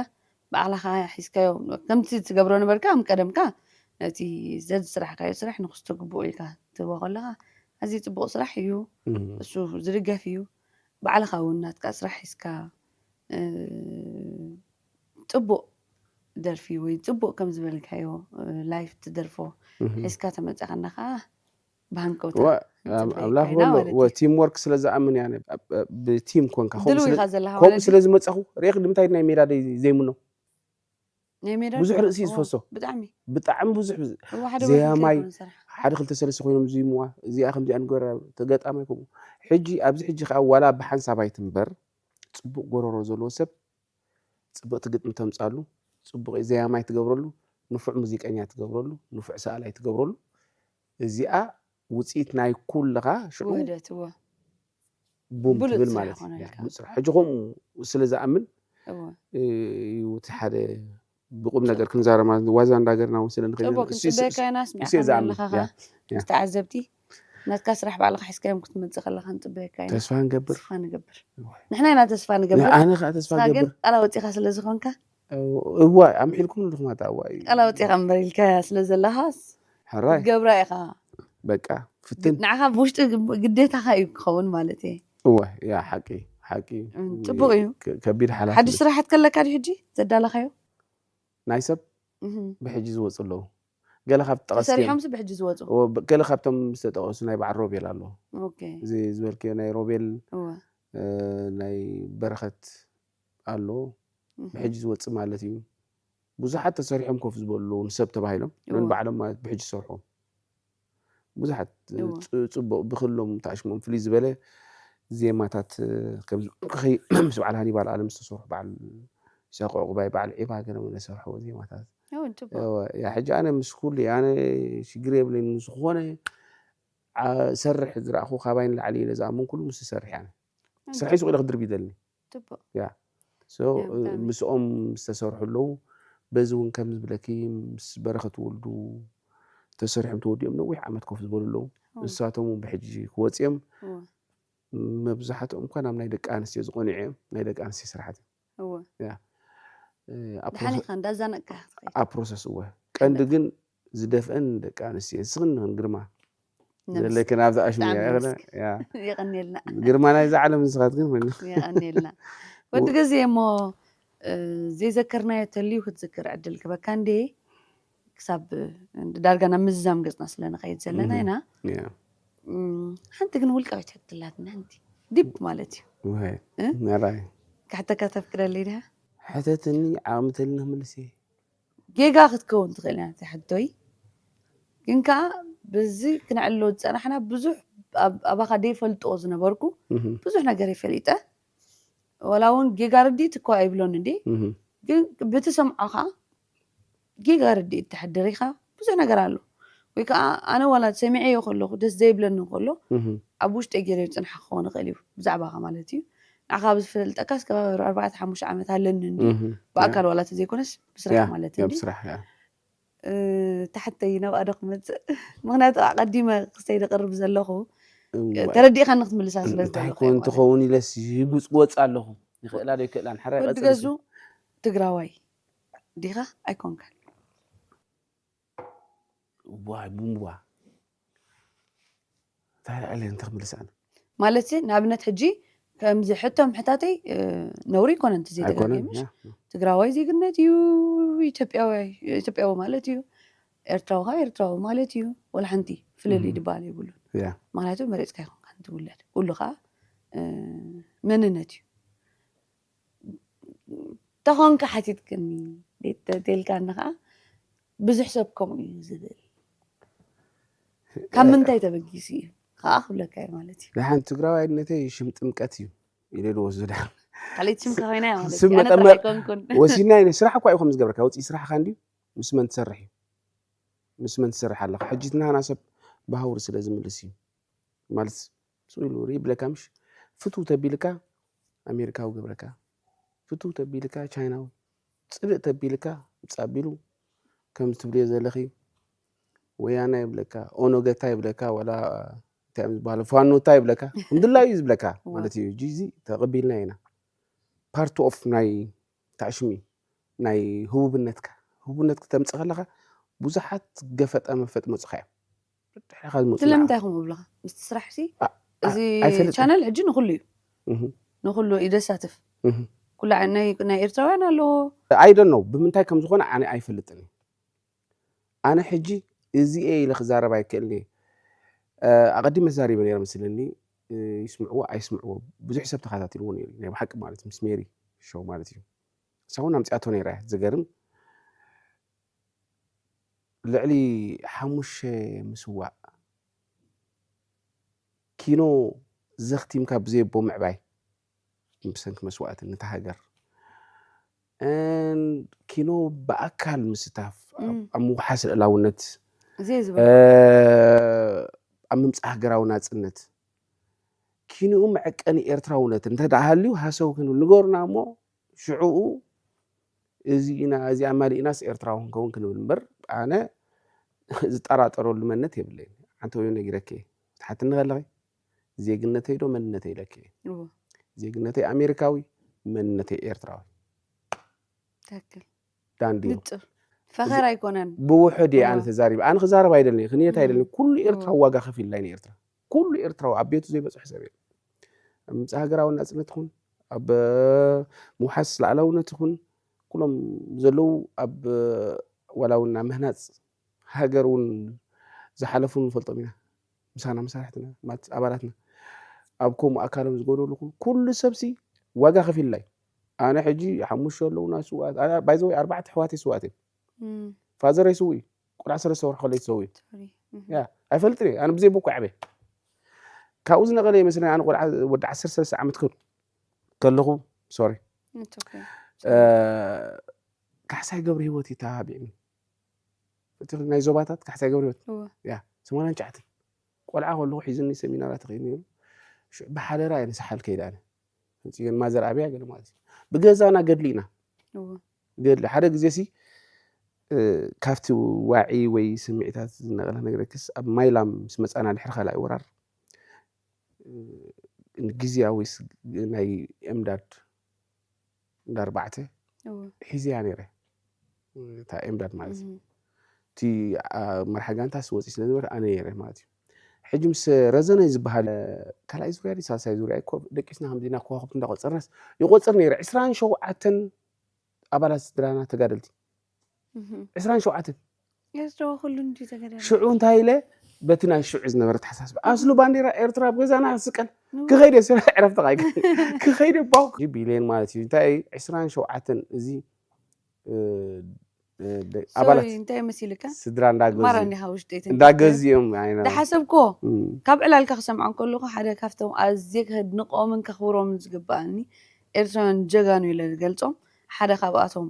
ባዕልኻ ሒዝካዮ ከምቲ ትገብሮ ነበርካ ከም ቀደምካ ነቲ ዘዝስራሕካዮ ስራሕ ንክስተግብኦ ኢልካ ትህቦ ከለኻ ኣዝዩ ጽቡቅ ስራሕ እዩ። እም። እሱ ዝድገፍ እዩ። ባዕልኻ እውን ናትካ ስራሕ ሒዝካ እ፣ ጽቡቅ ደርፊ ወይ ጽቡቅ ከም ዝበልካዮ እ፣ ላይፍ ትደርፎ እም። ሒዝካ ተመጻኻ ከኣ ብሃንቀውታ ወ- ንጽበየካ ኣምላኽ ኢና በሎ ማለት ወ- እዩ። ቲም ወርክ ስለ ዝኣምን እያ ነ- ኣብ- ኣብ- ብቲም ኮንካ ከምኡ ድልው ስለ- ኢኻ ዘለኻ ከምኡ ማለት ስለ ድዩ? ዝመጻኹ ሪእኽ ንምንታይ ናይ ሜዳ ደይ ዘይምኖ ናይ ሜዳ ብዙሕ ድዩ? ርእሲ እዩ እዎ፣ ዝፈሶ ብጣዕሚ ብጣዕሚ ብዙሕ ብዝ- እዎ፣ ሓደ ወይ ክልተ ዘያማይ ኣይኮነን ዝሰርሓ። ሓደ ክልተ ሰለስተ ኮይኖም ዝይምዋ እዚኣ ከምዚኣ ንገራ ተገጣማይ ከምኡ ሕጂ ኣብዚ ሕጂ ከዓ ዋላ ብሓንሳብ ኣይትንበር ጽቡቅ ጎረሮ ዘለዎ ሰብ ጽብቅቲ ግጥሚ ተምጻሉ ጽቡቅ ዘያማይ ትገብረሉ ንፉዕ ሙዚቀኛ ትገብረሉ ንፉዕ ሰኣላይ ትገብረሉ እዚኣ ውፅኢት ናይ ኩልኻ ሽዑ ውህደት እዎ ቡም ብሉጽ ትብል ስራሕ ማለት እዩ። ኮነ ያ፣ ኢልካ። ብሉጽ ስራሕ። ሕጂ ከምኡ ስለ ዝኣምን እዎ እ፣ እዩ እቲ ሓደ ብቁም ነገር ክንዛረብ ማለት ዋዛ እንዳገርና እውን ስለ ንኽእል ጽቡቅ እሱ- እሱ- ክንጽበየካ ኢና እሱ ስሚዕካ እየ ዝኣምን። ኣለኻ ያ፣ ኸ ምስ ተዓዘብቲ ናትካ ስራሕ ባዕልኻ ሒዝካዮም ክትመጽእ ከለኻ ንጽበየካ ኢና። ተስፋ ንገብር። ተስፋ ንገብር። እዋይ። ንሕና ኢና ተስፋ ንገብር። ኣነ ከዓ ተስፋ ንስኻ ግን ገብር። ቃል ኣወጺኻ ስለ ዝኾንካ እዋ ኣምሒልኩም ኣለኹም ኣታ እዋ እዩ። ቃል ኣወጺኻ እምበር ኢልካ ስለ ዘለኻስ ሕራይ ትገብራ ኢኻ። በቃ ፍትን ንዓኻ ብውሽጢ ግብ- ግዴታኻ እዩ ክኸውን ማለት እየ። እዋ ያ ሓቂ ሓቂ እም፣ ጽቡቅ እዩ። ከ- ከቢድ ሓላፍ ሓድሽ ስራሓት ከለካ ድዩ ሕጂ ዘዳለኻዮ? ናይ ሰብ እህም። ብሕጂ ዝወፁ ኣለዉ። ገለ ካብ ጠቐስቲ ተሰሪሖምስ ብሕጂ ዝወፁ? ገለ ካብቶም ዝተጠቐሱ ናይ በዓል ሮቤል ኣለዉ። ኦኬ። እዚ ዝበልክዮ ናይ ሮቤል እወ። እ፣ ናይ በረኸት ኣሎ እህ። ብሕጂ ዝወፅእ ማለት እዩ። ብዙሓት ተሰሪሖም ኮፍ ዝበሉ ኣለዉ ንሰብ ተባሂሎም ግን እወ። ባዕሎም ማለት ብሕጂ ዝሰርሑ ብዙሓት እ፣ እወ። ፅ- ፅቡቅ ብክሎም ተኣሽሞም ፍልይ ዝበለ ዜማታት እ፣ ከም ከኸይ- ምስ በዓል ሃኒባል ኣለም ዝተሰርሑ በዓል ይሳቅ ዕቁባይ በዓል ዒባ ገለ መለ ዝሰርሕዎ ዜማታት እወ፣ ጽቡቅ። እወ፣ ያ ሕጂ ኣነ ምስ ኩሉ ኣነ ሽግር የብለይን ዝኾነ ዓ- ሰርሕ ዝረኣኹ ካባይ ንላዕሊ ኢለ ዝኣመንኩሉ ምስ ዝሰርሕ ኣነ እም፣ ስርሐይ ሱቕ ኢለ ክድርብ ይደልኒ ጽቡቅ። ያ so ያ፣ ብጣዕሚ። ምስኦም ዝተሰርሑ ኣለዉ በዚ እውን ከም ዝብለኪ ምስ በረኸት ወልዱ ተሰሪሖም ተወዲኦም ነዊሕ ዓመት ኮፍ ዝበሉ ኣለዉ እወ። ንሳቶም እውን ብሕጂ ክወፅኦም እወ። መብዛሕትኦም እኳ ናብ ናይ ደቂ ኣንስትዮ ዝቆንዑ እዮም ናይ ደቂ ኣንስትዮ ስራሓት እዮም እወ። ያ እ፣ ኣብ ደሓን ፕሮሰ- ኢኻ እንዳዛነቅካ ክትኸይድ። ኣብ ፕሮሰስ እወ ቀንዲ ግን ዝደፍአን ደቂ ኣንስትዮ እየን። ስኽን ንኽን ግርማ ነብስ- ዘለክን ኣብዚ ኣሽሙ ብጣዕሚ እያ ነብስክ። ያ የቐንየልና። ግርማ ናይዚ ዓለም ንስኻት ግን ኮይና የቐንየልና። ወዲ ገዜ እሞ እ፣ ዘይዘከርናዮ ተልዩ ክትዝክር ዕድል ክበካ እንዴ ክሳብ እ፣ ዳርጋ ናብ ምዝዛም ገጽና ስለ ንኸይድ ዘለና እህ፣ ኢና። ያ። እም፣ ሓንቲ ግን ውልቃዊት ሕትላትና ሓንቲ ዲፕ ማለት እዩ። ወይ፣ እ? መራይ። ክሕተካ ተፍቅደለይ ድያ? ሕተትኒ ዓቕሚ ተልና መልሲ። ጌጋ ክትከውን ትኽእል እያ እቲ ሕቶይ። ግን ከኣ በዚ ክነዕልሎ ዝጸናሕና ብዙሕ ኣብ-፣ ኣባኻ ደይፈልጦ ዝነበርኩ እህ፣ ብዙሕ ነገር ይፈሊጠ። ወላ እውን ጌጋ ርድኢት እኮ ኣይብሎን እንዴ። እህ፣ ግን ብትሰምዖ ከኣ ጌጋ ርድኢት ተሕድር ኢኻ ብዙሕ ነገር ኣሎ። ወይ ከኣ ኣነ ዋላ ሰሚዐዮ ከለኹ ደስ ዘይብለኒ ከሎ እህ፣ ኣብ ውሽጠይ ገይረ ዝጽንሓ ክኸውን ይኽእል እዩ ብዛዕባኻ ማለት እዩ። ንዓኻ ብዝፈልጠካ እስከ ኣርባዕተ ሓሙሽተ ዓመት ኣለኒ እንዲ እህ፣ ብኣካል ያ፣ ዋላ ተዘይኮነስ ብስራሕ ያ፣ ማለት ያ፣ እንዲ ብስራሕ፣ ያ። እ፣ ታሕተይ ናብኣ ዶ ክመጽእ? ምኽንያቱ ኣቐዲመ ክስተይ ዝቕርብ ዘለኹ፣ እ፣ እዋይ። ተረዲእኻኒ ክትምልሳ ስለ እንታይ ዝደለኹ ኮን እየ ማለት። ትኸውን ኢለስ ይጉጽጎጽ ኣለኹ። ይኽእላ ዶ ይክእላን? ሕራይ ወዲ ቀጽል ገዙ እስኪ። ትግራዋይ ዲኻ? ኣይኮንካን። ዋይ፣ ቡምባ። እንታይ ደኣ ኢለ እንተ ክምልስ ኣነ? ማለት፣ ንኣብነት፣ ሕጂ ከምዚ ሕቶ ምሕታተይ፣ እ፣ ነውሪ ኣይኮነን፣ እቲ ኣይኮነን፣ ዘይተጋገመሽ። ያ። ትግራዋይ ዜግነት እዩ፣ ኢትዮጵያዊ፣ ኢትዮጵያዊ ማለት እዩ። ኤርትራዊ ኸኣ ኤርትራዊ ማለት እዩ። ወላ ሓንቲ ፍልልይ እህ። ድበሃል የብሉን። ያ ምክንያቱ መሬፅካ ይኮንካ ትውለድ፣ ኩሉ ከዓ መንነት እዩ። ተኾንካ ሓቲትክኒ ተልካኒ ከዓ ብዙሕ ሰብ ከምኡ እዩ ዝብል። ካብ ምንታይ ተበጊሱ እዩ ከዓ ክብለካ እዩ ማለት እዩ። ደሓን ትግራዋይነተይ ሽም ጥምቀት እዩ ኢለ ዝወስዶ። ደሓን ካልኣይቲ ሽም ከኮይና ማለት ስም እዩ። ኣነ ጥራይ መጠመር- ኣይኮንኩን። ወሲና ኢለ ስራሕ እኳ ይኹም ዝገብረካ ውፅኢ ስራሕካ እንድዩ ምስ መን ትሰርሕ እዩ ምስ መን ትሰርሕ ኣለካ። ሕጂ እቲ ናህና ሰብ ብሃውሪ ስለ ዝምልስ እዩ ማለት ስኡ ኢሉ ርኢ ይብለካ። ምሽ ፍትው ተቢልካ ኣሜሪካዊ ገብረካ፣ ፍትው ተቢልካ ቻይናዊ፣ ፅልእ ተቢልካ ውፅእ ኣቢሉ ከም ትብልዮ ዘለኺ ወያና ይብለካ፣ ኦነገታ ይብለካ፣ ዋላ እንታይ እዮም ዝበሃሉ ፋኖታ ይብለካ፣ እንድላይ እዩ ዝብለካ ማለት እዩ። ሕጂ እዚ ተቐቢልና ኢና። ፓርት ኦፍ ናይ ታዕሽሚ ናይ ህቡብነትካ ህቡብነት ክተምፅእ ከለካ ብዙሓት ገፈጣ መፈጥ መፁካ እዮም። ድሕሪኻ ዝመፁ ስለምንታይ ከምኡ ብለካ ምስቲ ስራሕ ሲ ኣ- እዚ ኣይፈልጥን። ቻነል ሕጂ ንኩሉ እዩ እህ፣ ንኩሉ እዩ ደሳትፍ እህ። ኩሉ ዓይነት ናይ- ናይ ኤርትራውያን ኣለዎ። I don't know ብምንታይ ከም ዝኾነ ኣነ ኣይፈልጥን እዩ። ኣነ ሕጂ እዚኤ ኢለ ክዛረብ ኣይክእልን እየ። እ፣ ኣቐዲመ ተዛሪበ ነይረ መስለኒ። እ፣ ይስምዕዎ ኣይስምዕዎ ብዙሕ ሰብ ተኸታቲልዎ ነይሩ ናይ ብሓቂ ማለት ምስ ሜሪ ሾው ማለት እዩ። ንሳ እውን ኣምፅኣቶ ነይራ እያ። ዝገርም ልዕሊ ሓሙሽተ ምስዋእ ኪኖ ዘኽቲምካ ብዘየቦ ምዕባይ ብሰንኪ መስዋእቲ ነታ ሃገር And ኪኖ ብኣካል ምስታፍ ኣብ- እም። ኣብ ምውሓስ ልእላውነት እዚ እ፣ ዝብል ኣብ ምምፃእ ሃገራዊ ናፅነት ኪንኡ መዐቀኒ ኤርትራውነት እንተ ደኣ ሃልዩ ሃሰው ክንብል ንገሩና እሞ ሽዕኡ እዚ ኢና እዚ ኣማሊእናስ ኤርትራዊ ክንከውን ክንብል እምበር ኣነ ዝጠራጠረሉ መንነት የብለይን። ሓንቲ ወይ ነጊረኪ ትሓትኒ ከለኺ ዜግነተይ ዶ መንነተይ ኢለኪ እየ። እዎ፣ ዜግነተይ ኣሜሪካዊ መንነተይ ኤርትራዊ ትክክል ዳንዲዮ ንጹር ፈኸር ኣይኮነን። ብውሑድ እየ ኣነ እዎ። ተዛሪበ ኣነ ክዛረብ ኣይደልን እየ ክንየት እም። ኣይደልን እየ። ኩሉ እዎ። ኤርትራዊ ዋጋ ከፊልላ እዩ ንኤርትራ ኩሉ ኤርትራዊ ኣብ ቤቱ ዘይበፅሑ ሰብ የለን ኣብ ምፅእ ሃገራዊ ናፅነት ይኹን ኣብ ምውሓስ ላዕላውነት ይኹን ኩሎም ዘለዉ ኣብ ዋላ እውን ኣብ ምህናፅ ሃገር እውን ዝሓለፉ ንፈልጦም ኢና ምሳና መሳርሕትና ማለት ኣባላትና ኣብ ከምኡ ኣካሎም ዝጎደሉ ኩሉ ኩሉ ሰብሲ ዋጋ ከፊልላ እዩ ኣነ ሕጂ ሓሙሽተ ኣለውና ስዋት ባይዘወይ ኣርባዕተ ኣሕዋተይ ስዋት እዮም እም፣ ፋዘረይ ስው እዩ ቆልዓ ሰለስተ ወርሒ ከሎ ይሰው እዩ ሶሪ። እም፣ ያ ኣይፈልጥን እየ ኣነ ብዘይ ቦኮ ዓበ ካብኡ ዝነቐለ ይመስለኒ ኣነ ቆልዓ ወዲ ዓሰርተ ሰለስተ ዓመት ክብል ከለኹ ሶሪ it's okay። ካሕሳይ ገብረ ህይወት እዩ ተባቢዕኒ እቲ ናይ ዞባታት ካሕሳይ ገብረ ህይወት እዎ። ያ ሰማንያን ትሽዓተን ቆልዓ ከለኹ ሒዝኒ ሰሚናራት ይኸይድ ነይሩ ሽዑ ብሓደራ እየ ንሳሓል ከይድ ኣነ ጽዮን ማዘር ኣብያ ገለ ማለት እዩ ብገዛና ገድሊ ኢና እዎ። ገድሊ ሓደ ግዜ ሲ እ፣ ካብቲ ዋዒ ወይ ስምዒታት ዝነቐለ ነገረክስ ኣብ ማይላም ምስ መጻና ድሕሪ ካልኣይ ወራር እ፣ ግዝያዊ ስ- ናይ ኤምዳድ እንዳ ኣርባዕተ እዎ። ሒዘያ ነይረ እታ ኤምዳድ ማለት እዩ እም፣ እቲ ኣ፣ መርሓ ጋንታ ስወፂ ስለ ዝነበረ ኣነ ነይረ ማለት እዩ ሕጂ ምስ ረዘነ ዝበሃል ካልኣይ ዙርያ ድዩ ሳልሳይ ዙርያ እኮ ደቂስና ከምዚና ከዋክብቲ እንዳቆፀርናስ ይቆፅር ነይረ ዕስራን ሸውዓተን ኣባላት ስድራና ተጋደልቲ እም። ዕስራን ሸውዓተን ኤርትራ ኩሉ እንዲ ተገደለ ሽዑ እንታይ ኢለ በቲ ናይ ሽዑ ዝነበረ ተሓሳስበ ኣስሉ ባንዴራ ኤርትራ ኣብ ገዛና ስቀል ንው- ክኸይደ ስራሕ ዕረፍቲ ቃይ ክኸይደ ባው ቢልየን ማለት እዩ እንታይ ዕስራን ሸውዓተን እዚ እ፣ እ፣ ደ- ሶሪ ኣባላት እንታይ መሲልካ ስድራ እንዳገዙ ማራ እንዲኻ ውሽጢ እቲ እንዳገዚኦም ኣይና ዝሓሰብኮ እም፣ ካብ ዕላልካ ክሰምዖም ከለኹ ሓደ ካብቶም ኣዝየ ከድንቆምን ከኽብሮምን ዝግባኣኒ ኤርትራውያን ጀጋኑ ኢለ ዝገልጾም ሓደ ካብኣቶም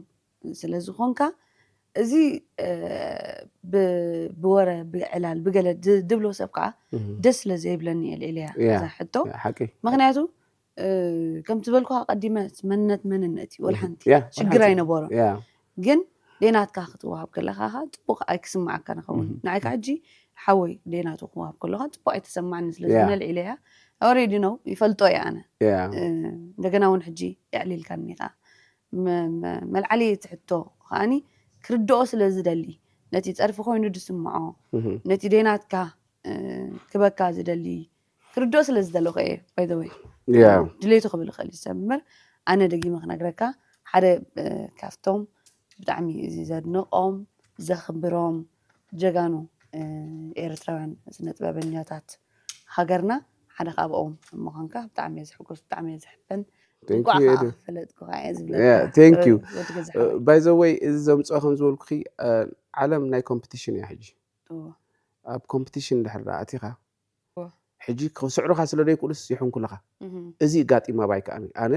ስለ ዝኾንካ እዚ እ፣ ብ- ብወረ ብዕላል ብገለ ድ- ድብሎ ሰብ ከዓ እም። ደስ ስለ ዘይብለኒ እየ ልዒለያ ያ። እዛ ሕቶ ሓቂ ምክንያቱ እ፣ ከም ዝበልኩ ቀዲመ መንነት መንነት እዩ ወላ ሓንቲ ያ ሽግር ኣይነበሮን ያ ግን ደይናትካ ክትወሃብ ከለካ ካ ፅቡቅ ኣይክስማዓካ ንኸውን እህ። ንዓይ ከዓ ሕጂ ሓወይ ደይናቱ ክወሃብ ከለካ ፅቡቅ ኣይተሰማዕኒ ስለ ያ። ዝኾነ ልዒለያ ኣውሬዲ ነው ይፈልጦ እየ ኣነ ያ እ፣ እንደገና እውን ሕጂ የዕሊልካኒ ኢኻ መ- መ- መልዓሊ ትሕቶ ከዓኒ ክርድኦ ስለ ዝደሊ ነቲ ፀርፊ ኮይኑ ዝስምዖ እህ። ነቲ ደይናትካ እ፣ ክበካ ዝደሊ ክርድኦ ስለ ዝደለኹ እየ by the way ያ ድሌቱ ክብል ይኽእል እዩ ሰብ እምበር ኣነ ደጊመ ክነግረካ ሓደ እ፣ ካብቶም ብጣዕሚ እዚ ዘድንቆም ዘኽብሮም ጀጋኑ እ፣ ኤርትራውያን ስነ ጥበበኛታት ሃገርና ሓደ ካብኦም ምዃንካ ብጣዕሚ እየ ዝሕጎስ፣ ብጣዕሚ እየ ዝሕበን። Thank እንኳዕ you, ከዓ ኤደን። ፈለጥኩኻ እየ Yeah, ዝብለካ። thank you. ወዲ ገዛ ሓወይ። By the way፣ እዚ ዘምፅኦ ከም ዝበልኩኺ ዓለም ናይ ኮምፒቲሽን እያ ሕጂ። እዎ። ኣብ ኮምፒቲሽን ድሕር ኣቲኻ እዎ። ሕጂ ክስዕሩኻ ስለ ዘይክእሉስ ይሕንኩልኻ። እህም። እዚ ጋጢማ ባይ ከኣኒ ኣነ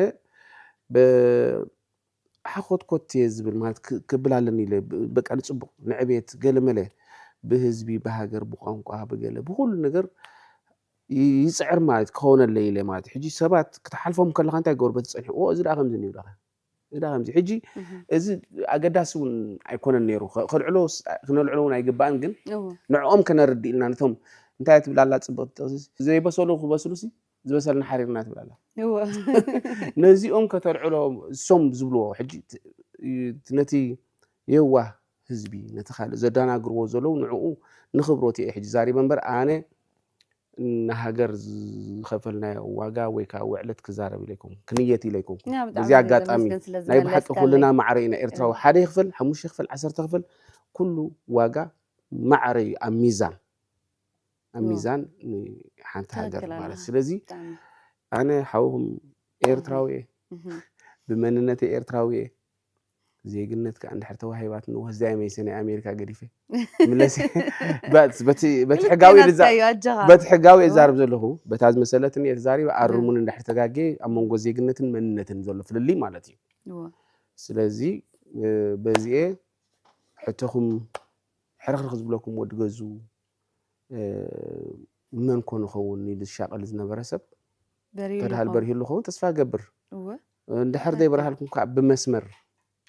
ብ- ሓኾትኮት እየ ዝብል ማለት ክ- ክብል ኣለኒ ኢለ ብ- በቃ ንፅቡቅ ንዕቤት ገለመለ ብህዝቢ ብሃገር ብቋንቋ ብገለ ብኩሉ ነገር ይ- ይፅዕር ማለት ክኸውነለይ ኢለ ማለት ሕጂ ሰባት ክትሓልፎም ከለካ እንታይ ገበሩ በቲ ፀኒሑ ኦ እዚ ደኣ ከምዚ ይብለካ እዚ ደኣ ከምዚ ሕጂ እህም። እዚ ኣገዳሲ እውን ኣይኮነን ነይሩ ከ- ከልዕሎ ስ- ክነልዕሎ እውን ኣይግባእን ግን እዎ። ንዕኦም ከነርድእ ኢልና ነቶም እንታይ ትብል ኣላ ፅብቅቲ ጥቕሲ ዘይበሰሉ ክበስሉ ሲ ዝበሰልና ሓሪርና ትብል ኣላ እዎ። ነዚኦም ከተልዕሎ እሶም ዝብልዎ ሕጂ ት- ይ- ነቲ የዋህ ህዝቢ ነቲ ካልእ ዘደናግርዎ ዘለዉ ንዕኡ ንክብሮት እየ ሕጂ ዛሪበ እምበር ኣነ ንሃገር ዝኸፈልናዮ ዋጋ ወይ ከዓ ውዕለት ክዛረብ ኢለ ኣይኮንኩ ክንየት ኢለ ኣይኮንኩ ያ፣ ብጣዕሚ በዚ ኣጋጣሚ ዘመስገን ስለ ናይ ብሓቂ ዝመለስካለይ። ኩልና ማዕረ ኢና ኤርትራዊ እዎ። ሓደ ይኽፈል ሓሙሽተ ይኽፈል ዓሰርተ ክፍል ኩሉ ዋጋ ማዕረ እዩ ኣብ ሚዛን ኣብ እዎ። ሚዛን ንሓንቲ ሃገር ትኽክል ማለት ኣለኻ። ስለዚ ብጣዕሚ። ኣነ ሓውኹም ኤርትራዊ እየ እህም። ብመንነተይ ኤርትራዊ እየ ዜግነት ከዓ እንድሕር ተዋሂባትኒ ወስዳይ መይሰ ናይ ኣሜሪካ ገዲፈ ምለስ በቲ በቲ ክልተ ሕጋዊ ናትካ ልዛ- እዩ፣ ኣጆኻ። በቲ ሕጋዊ እዎ። እዛርብ ዘለኹ በታ ዝመሰለትኒ እየ ተዛሪበ እዎ። ኣርሙን እንድሕር ተጋጌ ኣብ መንጎ ዜግነትን መንነትን ዘሎ ፍልልይ ማለት እዩ እዎ። ስለዚ እ፣ በዚኤ ሕቶኹም ሕርኽርኽ ዝብለኩም ወዲ ገዙ እ፣ መን ኮን ይኸውን ኢሉ ዝሻቐል ዝነበረ ሰብ በሪሁ ተድሃል ኣለኹ። በሪሁ ኣለኸውን ተስፋ ገብር እወ። እንድሕር ትኽክል። ዘይበርሃልኩም ከዓ ብመስመር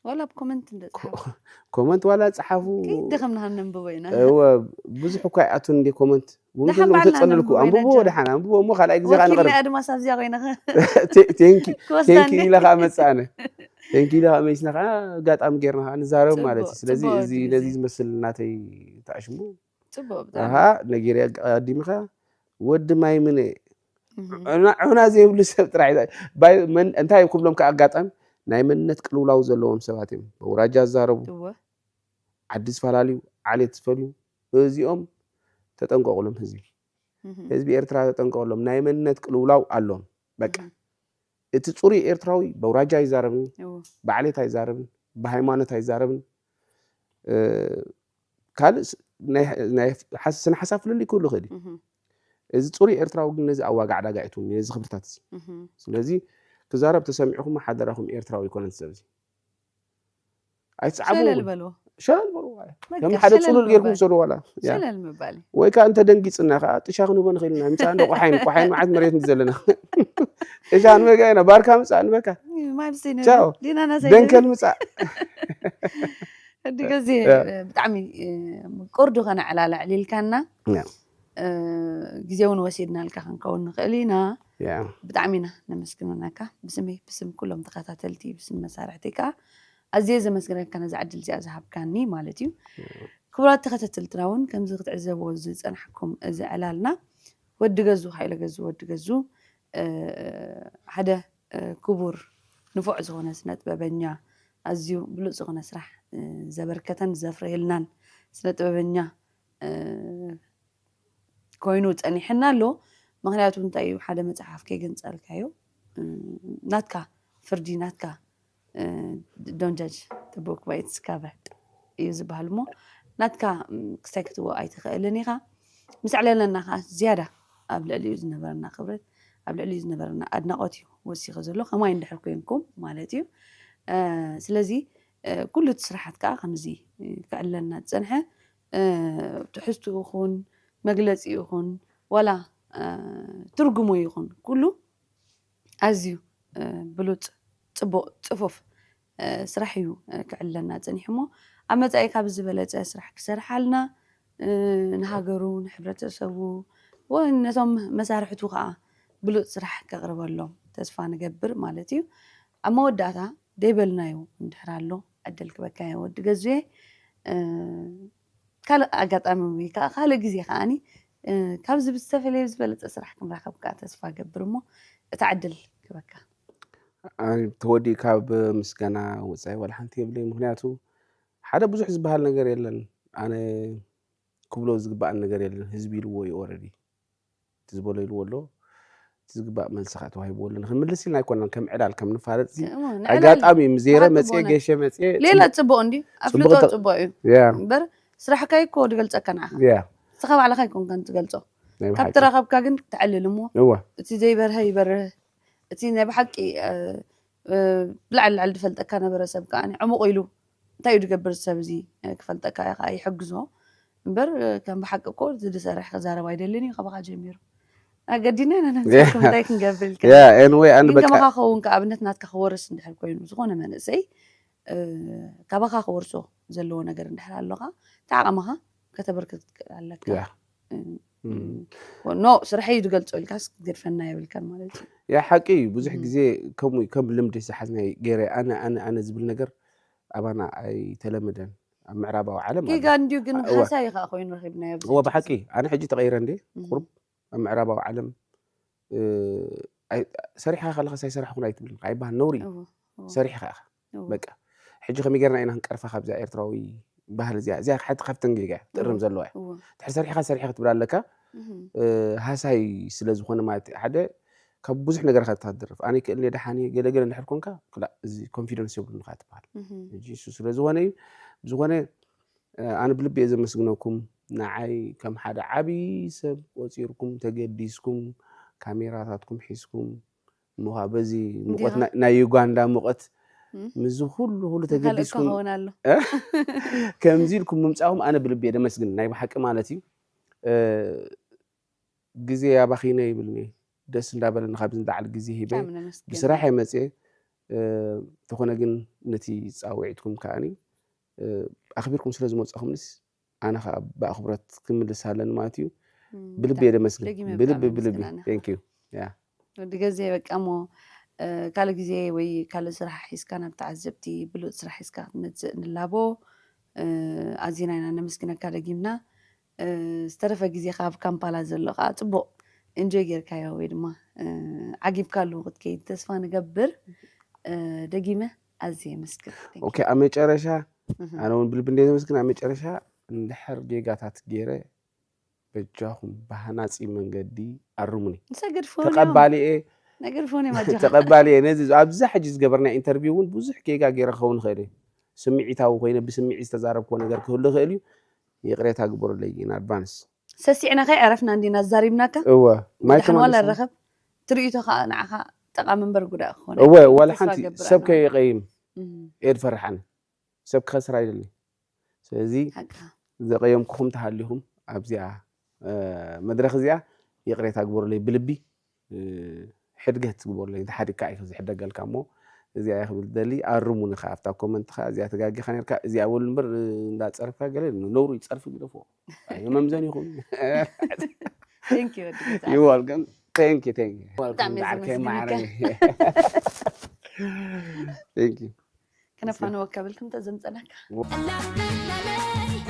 ዋላ ኣብ ኮመንት እንደ ጸሓፉ። ኮመንት ዋላ ጸሓፉ ከይደኸምና ነንብቦ ኢና። እወ ብዙሕ እኳ ይኣቱ እንዴ ኮመንት እውን ደሓን ግን ባዕልና ተጸልልኩ ነንብቦ ኢና ኣንብቦ ደሓን። ደሓን ኣንብቦ እሞ ካልኣይ ግዜ ከዓ ወኪልና ንቕርብ ኣድማስ ኣብዚኣ ኮይና ኸ- ቴንኪ ክወስዳኒ። ኢለ ከዓ መፅኣነ ቴንኪ ኢለ ከዓ መይስና ከዓ ኣጋጣሚ ጌርና ከዓ ንዛረብ ጽቡቅ፣ ማለት እዩ ስለዚ ጽቡቅ እዚ ወዲ ነዚ ግዜ። ዝመስል እናተይ ተኣሽሙ ጽቡቅ ብጣዕሚ። ኣሃ ነጊር ኣዲምኻ ወዲ ማይ ምነ እህ። ዑና ዑና ዘይብሉ ሰብ ጥራሕ እዩ። ባይ መን እንታይ ክብሎም ከዓ ኣጋጣሚ ናይ መንነት ቅልውላው ዘለዎም ሰባት እዮም በውራጃ ዝዛረቡ እወ። ዓዲ ዝፈላለዩ ዓሌት ዝፈልዩ እዚኦም ተጠንቀቁሎም ህዝቢ እህ። ህዝቢ ኤርትራ ተጠንቀቁሎም ናይ መንነት ቅልውላው ኣሎም በቃ እህ። እቲ ፅሩይ ኤርትራዊ በውራጃ ኣይዛረብን እወ። ብዓሌት ኣይዛረብን ብሃይማኖት ኣይዛረብን እ፣ ካልእ ስ- ናይ ናይ ሓስ- ስነ ሓሳብ ፍልልይ ክህሉ ይኽእል እዩ እህ። እዚ ፅሩይ ኤርትራዊ ግን ነዚ ኣብ ዋጋ ዕዳጋ እትውን ነዚ ክብርታት እዚ እህ። ስለዚ ክዛረብ ተሰሚዕኹም ሓደራኹም ኤርትራዊ ይኮነን ሰብ እዚ ኣይትስዓቡ ሸለል በልዎ። ሸለል በልዎ በቃ ከም ሓደ ሸለል ፅሉል ጌርኩም ምባል። ሰዱ ዋላ ያ ሸለል ምባል እዩ። ወይ ከዓ እንተ ደንጊፅና ከዓ ጥሻ ክንህቦ ንኽእል ኢና ምፃ እንደ ቆሓይን ቆሓይን መዓት መሬት እንዲ ዘለና ጥሻ ንበጋ ኢና ባርካ ምፃ ንበካ ማይ ብሰይ ቻው። ሊናና ደንከል ምፃ ሕዲ ግዜ ያ። ብጣዕሚ እ፣ ምቁር ዝኾነ ዕላል ኣዕሊልካና ያ። እ፣ ግዜ እውን ወሲድናልካ ክንከውን ንኽእል ኢና ያ ብጣዕሚ ኢና ነመስግነካ ብስመይ ብስም ኩሎም ተኸታተልቲ ብስም መሳርሕቲ ከዓ ኣዝየ ዘመስግነካ ነዚ ዕድል እዚኣ ዝሃብካኒ ማለት እዩ ክቡራት ተኸታተልትና እውን ከምዚ ክትዕዘብዎ ዝፀናሕኩም እዚ ዕላልና ወዲ ገዙ ሓይለ ገዙ ወዲ ገዙ እ፣ ሓደ እ፣ ክቡር ንፉዕ ዝኾነ ስነ ጥበበኛ ኣዝዩ ብሉፅ ዝኾነ ስራሕ እ፣ ዘበርከተን ዘፍረየልናን ስነ ጥበበኛ እ፣ ኮይኑ ፀኒሕና ኣሎ ምክንያቱ እንታይ እዩ ሓደ መፅሓፍ ከይገንፀልካዮ እ፣ ናትካ ፍርዲ ናትካ እ፣ don't judge the book by its cover እዩ ዝበሃል እሞ ናትካ ም፣ ክሳይ ክትዎ ኣይትኽእልን ኢኻ ምስ ዕለለና ከዓ ዝያዳ ኣብ ልዕሊኡ ዝነበረና ክብረት ኣብ ልዕሊኡ ዝነበረና ኣድናቆት እዩ ወሲኸ ዘሎ ከማይ እንድሕር ኮንኩም ማለት እዩ እ፣ ስለዚ እ፣ ኩሉ እቲ ስራሓት ከዓ ከምዚ እ፣ ክዕለልና ዝፀንሐ እ፣ ትሕዝቱ ይኹን መግለፂ ይኹን ዋላ እ፣ ትርጉሙ ይኹን ኩሉ ኣዝዩ እ፣ ብሉፅ ፅቡቅ ፅፉፍ እ፣ ስራሕ እዩ እ፣ ክዕለልና ፀኒሑ እሞ ኣብ መፃኢ ካብ ዝበለፀ ስራሕ ክሰርሓልና እ፣ ንሃገሩ ንሕብረተሰቡ ወይ ነቶም መሳርሕቱ ከዓ ብሉፅ ስራሕ ከቕርበሎም ተስፋ ንገብር ማለት እዩ ኣብ መወዳእታ ደይበልናዮ እንድሕር ኣሎ ዕድል ክበካዮ ወዲ ገዙየ እ፣ ካልእ ኣጋጣሚ ወይ ከዓ ካልእ ግዜ ከዓኒ እ፣ ካብዚ ብዝተፈለየ ዝበለፀ ስራሕ ክንራኸብ ከዓ ተስፋ ገብር እሞ እታ ዕድል ክበካ ኣይ፣ ተወዲኡ ካብ ምስጋና ወፃኢ ዋላ ሓንቲ የብለይ ምክንያቱ ሓደ ብዙሕ ዝበሃል ነገር የለን ኣነ ክብሎ ዝግባኣን ነገር የለን ህዝቢ ኢልዎ እዩ ኦረዲ እቲ ዝበሎ ኢልዎ ኣሎ። እቲ ዝግባእ መልሲ ከዓ ተዋሂብዎ ኣሎ። ንክንምልስ ኢልና ኣይኮናን፣ ከም ዕላል ከም ንፋለጥ እዚ እሞ ንዕላል ኣጋጣሚ ምስ ዜረ ብሓቂ መፅየ ብእውነት። ገሸ መፅየ ሌላ ፅቡቅ እንዲ ኣፍልጦ ተ- ፅቡቅ እዩ። ያ እምበር ስራሕካ እኮ ዝገልፀካ ንዓኻ ያ ንስኻ ባዕልኻ ኣይኮንካን ትገልፆ። ናይ ካብ ብሓቂ ትረኸብካ ግን ትዕልል እሞ እወ እቲ ዘይበርሀ ይበርህ። እቲ ናይ ብሓቂ እ፣ እ፣ ብላዕሊ ላዕሊ ዝፈልጠካ ነበረ ሰብ ከዓ ዕሙቕ ኢሉ እንታይ እዩ ዝገብር ሰብ እዚ እ፣ ክፈልጠካ እዩ ከዓ ይሕግዞ እምበር እ፣ ከም ብሓቂ እኮ እቲ ዝሰርሕ ክዛረብ ኣይደልን እዩ ካባኻ ጀሚሩ ኣገዲና ኢና ነምፅኣኩም እንታይ ክንገብር ኢልካ ያ ኤንወይ ኣን ግን በቃ ከማኻ ክኸውን ከኣብነት ናትካ ክወርስ እንድሕር ኮይኑ ዝኾነ መንእሰይ እ፣ ካባኻ ክወርሶ ዘለዎ ነገር እንድሕር ኣለኻ እቲ ዓቕምኻ ከተበርክት ትክእል ኣለካ ያ እ፣ እም። ኖ ስርሐይ ዝገልፆ ኢልካስ ክትገድፈና የብልካን ማለት እዩ ያ ሓቂ እዩ። ብዙሕ እም። ግዜ ከምኡ እዩ፣ ከም ልምዲ ዝሓዝናይ ገይረ ኣነ ኣነ ኣነ ዝብል ነገር ኣባና ኣይተለመደን ኣብ ምዕራባዊ ዓለም ኣሎ። ጌጋ እንድዩ ግን እወ ሃሳይ ከዓ ኮይኑ ረኺብናዮ ኣብዚ እወ ሕጂ ብሓቂ ግዜ ኣነ ሕጂ ተቐይረ እንዴ እም። ቁሩብ ኣብ ምዕራባዊ ዓለም እ፣ ኣይ- ሰሪሕካ ከለካ ሳይሰራሕኩን ኣይትብልን ኣይበሃል ነውሪ እዩ። እወ እወ ሰሪሕካ ኢኻ እወ በቃ ሕጂ ከመይ ጌርና ኢና ክንቀርፋ ካብዛ ኤርትራዊ ባህል እዚኣ እዚኣ ሓንቲ ካብተን ጌጋ እያ ትእርም እወ ዘለዋ እያ። እወ ድሕሪ ሰሪሕካ ሰሪሕካ ክትብል ኣለካ እህም። እ፣ ሃሳይ ስለ ዝኾነ ማለት እዩ። ሓደ ካብ ብዙሕ ነገራት ትሃድርፍ ኣነ ክእል እየ ደሓን እየ ገለገለ እንድሕር ኮንካ ክላእ እዚ ኮንፊደንስ የብሉን ኢኻ ትበሃል። እህም። ሕጂ እሱ ስለ ዝኾነ እዩ። ብዝኾነ እ፣ ኣነ ብልቢ እየ ዘመስግነኩም። ንዓይ ከም ሓደ ዓብዪ ሰብ ቆፂርኩም ተገዲስኩም ካሜራታትኩም ሒዝኩም እሞ ከዓ በዚ ሙቐት እንዲኻ ናይ- ናይ ዩጋንዳ ሙቐት እም። ምስዚ ኩሉ ኩሉ ንካልእ እኮ ተገዲስኩም ኸውን ኣሎ እ፣ ከምዚ ኢልኩም ምምፃእኩም ኣነ ብልቢ እየ ደመስግን ናይ ብሓቂ ማለት እዩ። እ፣ ግዜ ኣባኺነ ይብልኒ ደስ እንዳበለኒ ካብዚ ንላዕሊ ግዜ ሂበ ብጣዕሚ ነመስግን ብስራሕ እየ መፅየ እ፣ እንተኾነ ግን ነቲ ፃውዒትኩም ከዓኒ እ፣ ኣኽቢርኩም ስለ ዝመፃኹምንስ ኣነ ከዓ ብኣኽብሮት ክምልስ ኣለኒ ማለት እዩ። እም፣ ብልቢ ብጣዕሚ እየ ደመስግን ደጊመ ብልቢ ብጣዕሚ ብልቢ ነመስግን ኣነ thank you ያ ወዲ ገዜ በቃ እሞ እ፣ ካልእ ግዜ ወይ ካልእ ስራሕ ሒዝካ ናብ ተዓዘብቲ ብሉፅ ስራሕ ሒዝካ ክትመፅእ ንላቦ እ፣ ኣዚና ኢና ነመስግነካ ደጊምና እ፣ ዝተረፈ ግዜ ካብ ካምፓላ ዘሎ ከዓ ፅቡቅ ኢንጆይ ጌርካዮ ወይ ድማ እ፣ ዓጊብካሉ ክትከይድ ተስፋ ንገብር እ፣ ደጊመ ኣዝየ የመስግን Thank you። ኦኬ ኣብ መጨረሻ እህ። ኣነ እውን ብልቢ እንደ ዘመስግን ኣብ መጨረሻ እንድሕር ጌጋታት ገይረ በጃኹም ብሃናፂ መንገዲ ኣርሙኒ ንሰገድፎን እዮም ተቐባሊ እየ ነገድፎን እዮም ኣጆኻ ተቐባሊ እየ ነዚ ኣብዚ ሕጂ ዝገበርና ኢንተርቪው እውን ብዙሕ ጌጋ ገይረ ክኸውን ይኽእል እየ ስምዒታዊ ኮይነ ብስምዒት ዝተዛረብክዎ ነገር ክህሉ ይኽእል እዩ ይቕሬታ ግበሩለይ in advance ሰሲዕናካ የዕረፍና እንዲና ዛሪብናካ እወ ማይ ድሓን ዋላ ተመልሶ ረኸብ ትርኢቶ ከዓ ንዓኻ ጠቓሚ እምበር ጉዳእ ክኾነ እወ ኣይክእልን ዋላ ተስፋ ሓንቲ ገብር ሰብ ኣለኹ ከየቀይም እም፣ እየ ዝፈርሕ ኣነ ሰብ ክኸስር ኣይደልን ስለዚ ሓቅኻ ዘቀየምኩኹም ተሃሊኹም ኣብዚኣ እ፣ መድረኽ እዚኣ ይቕሬታ ግበሩለይ ብልቢ እ፣ ሕድገት ግበሩለይ እንተ ሓዲግካ እዩ ዝሕደገልካ እሞ እዚኣ እየ ክብል ደሊ ኣርሙኒ ከ ኣብታ ኮመንት ከ እዚኣ ተጋጊኻ ነርካ እዚኣ በሉ እምበር እ፣ እንዳፀርፍካ ገለ ነውሩ እዩ ፀርፊ ግደፎ ኣየ መምዘን ይኹም Thank you ወዲ ገዛ you welcome thank you thank you ብጣዕሚ እየ ዓርከይ ዘመስግነካ ማዕረኒ thank you ከነፋንወካ ብልክም ተዘምፀናካ ጠላም በላለይ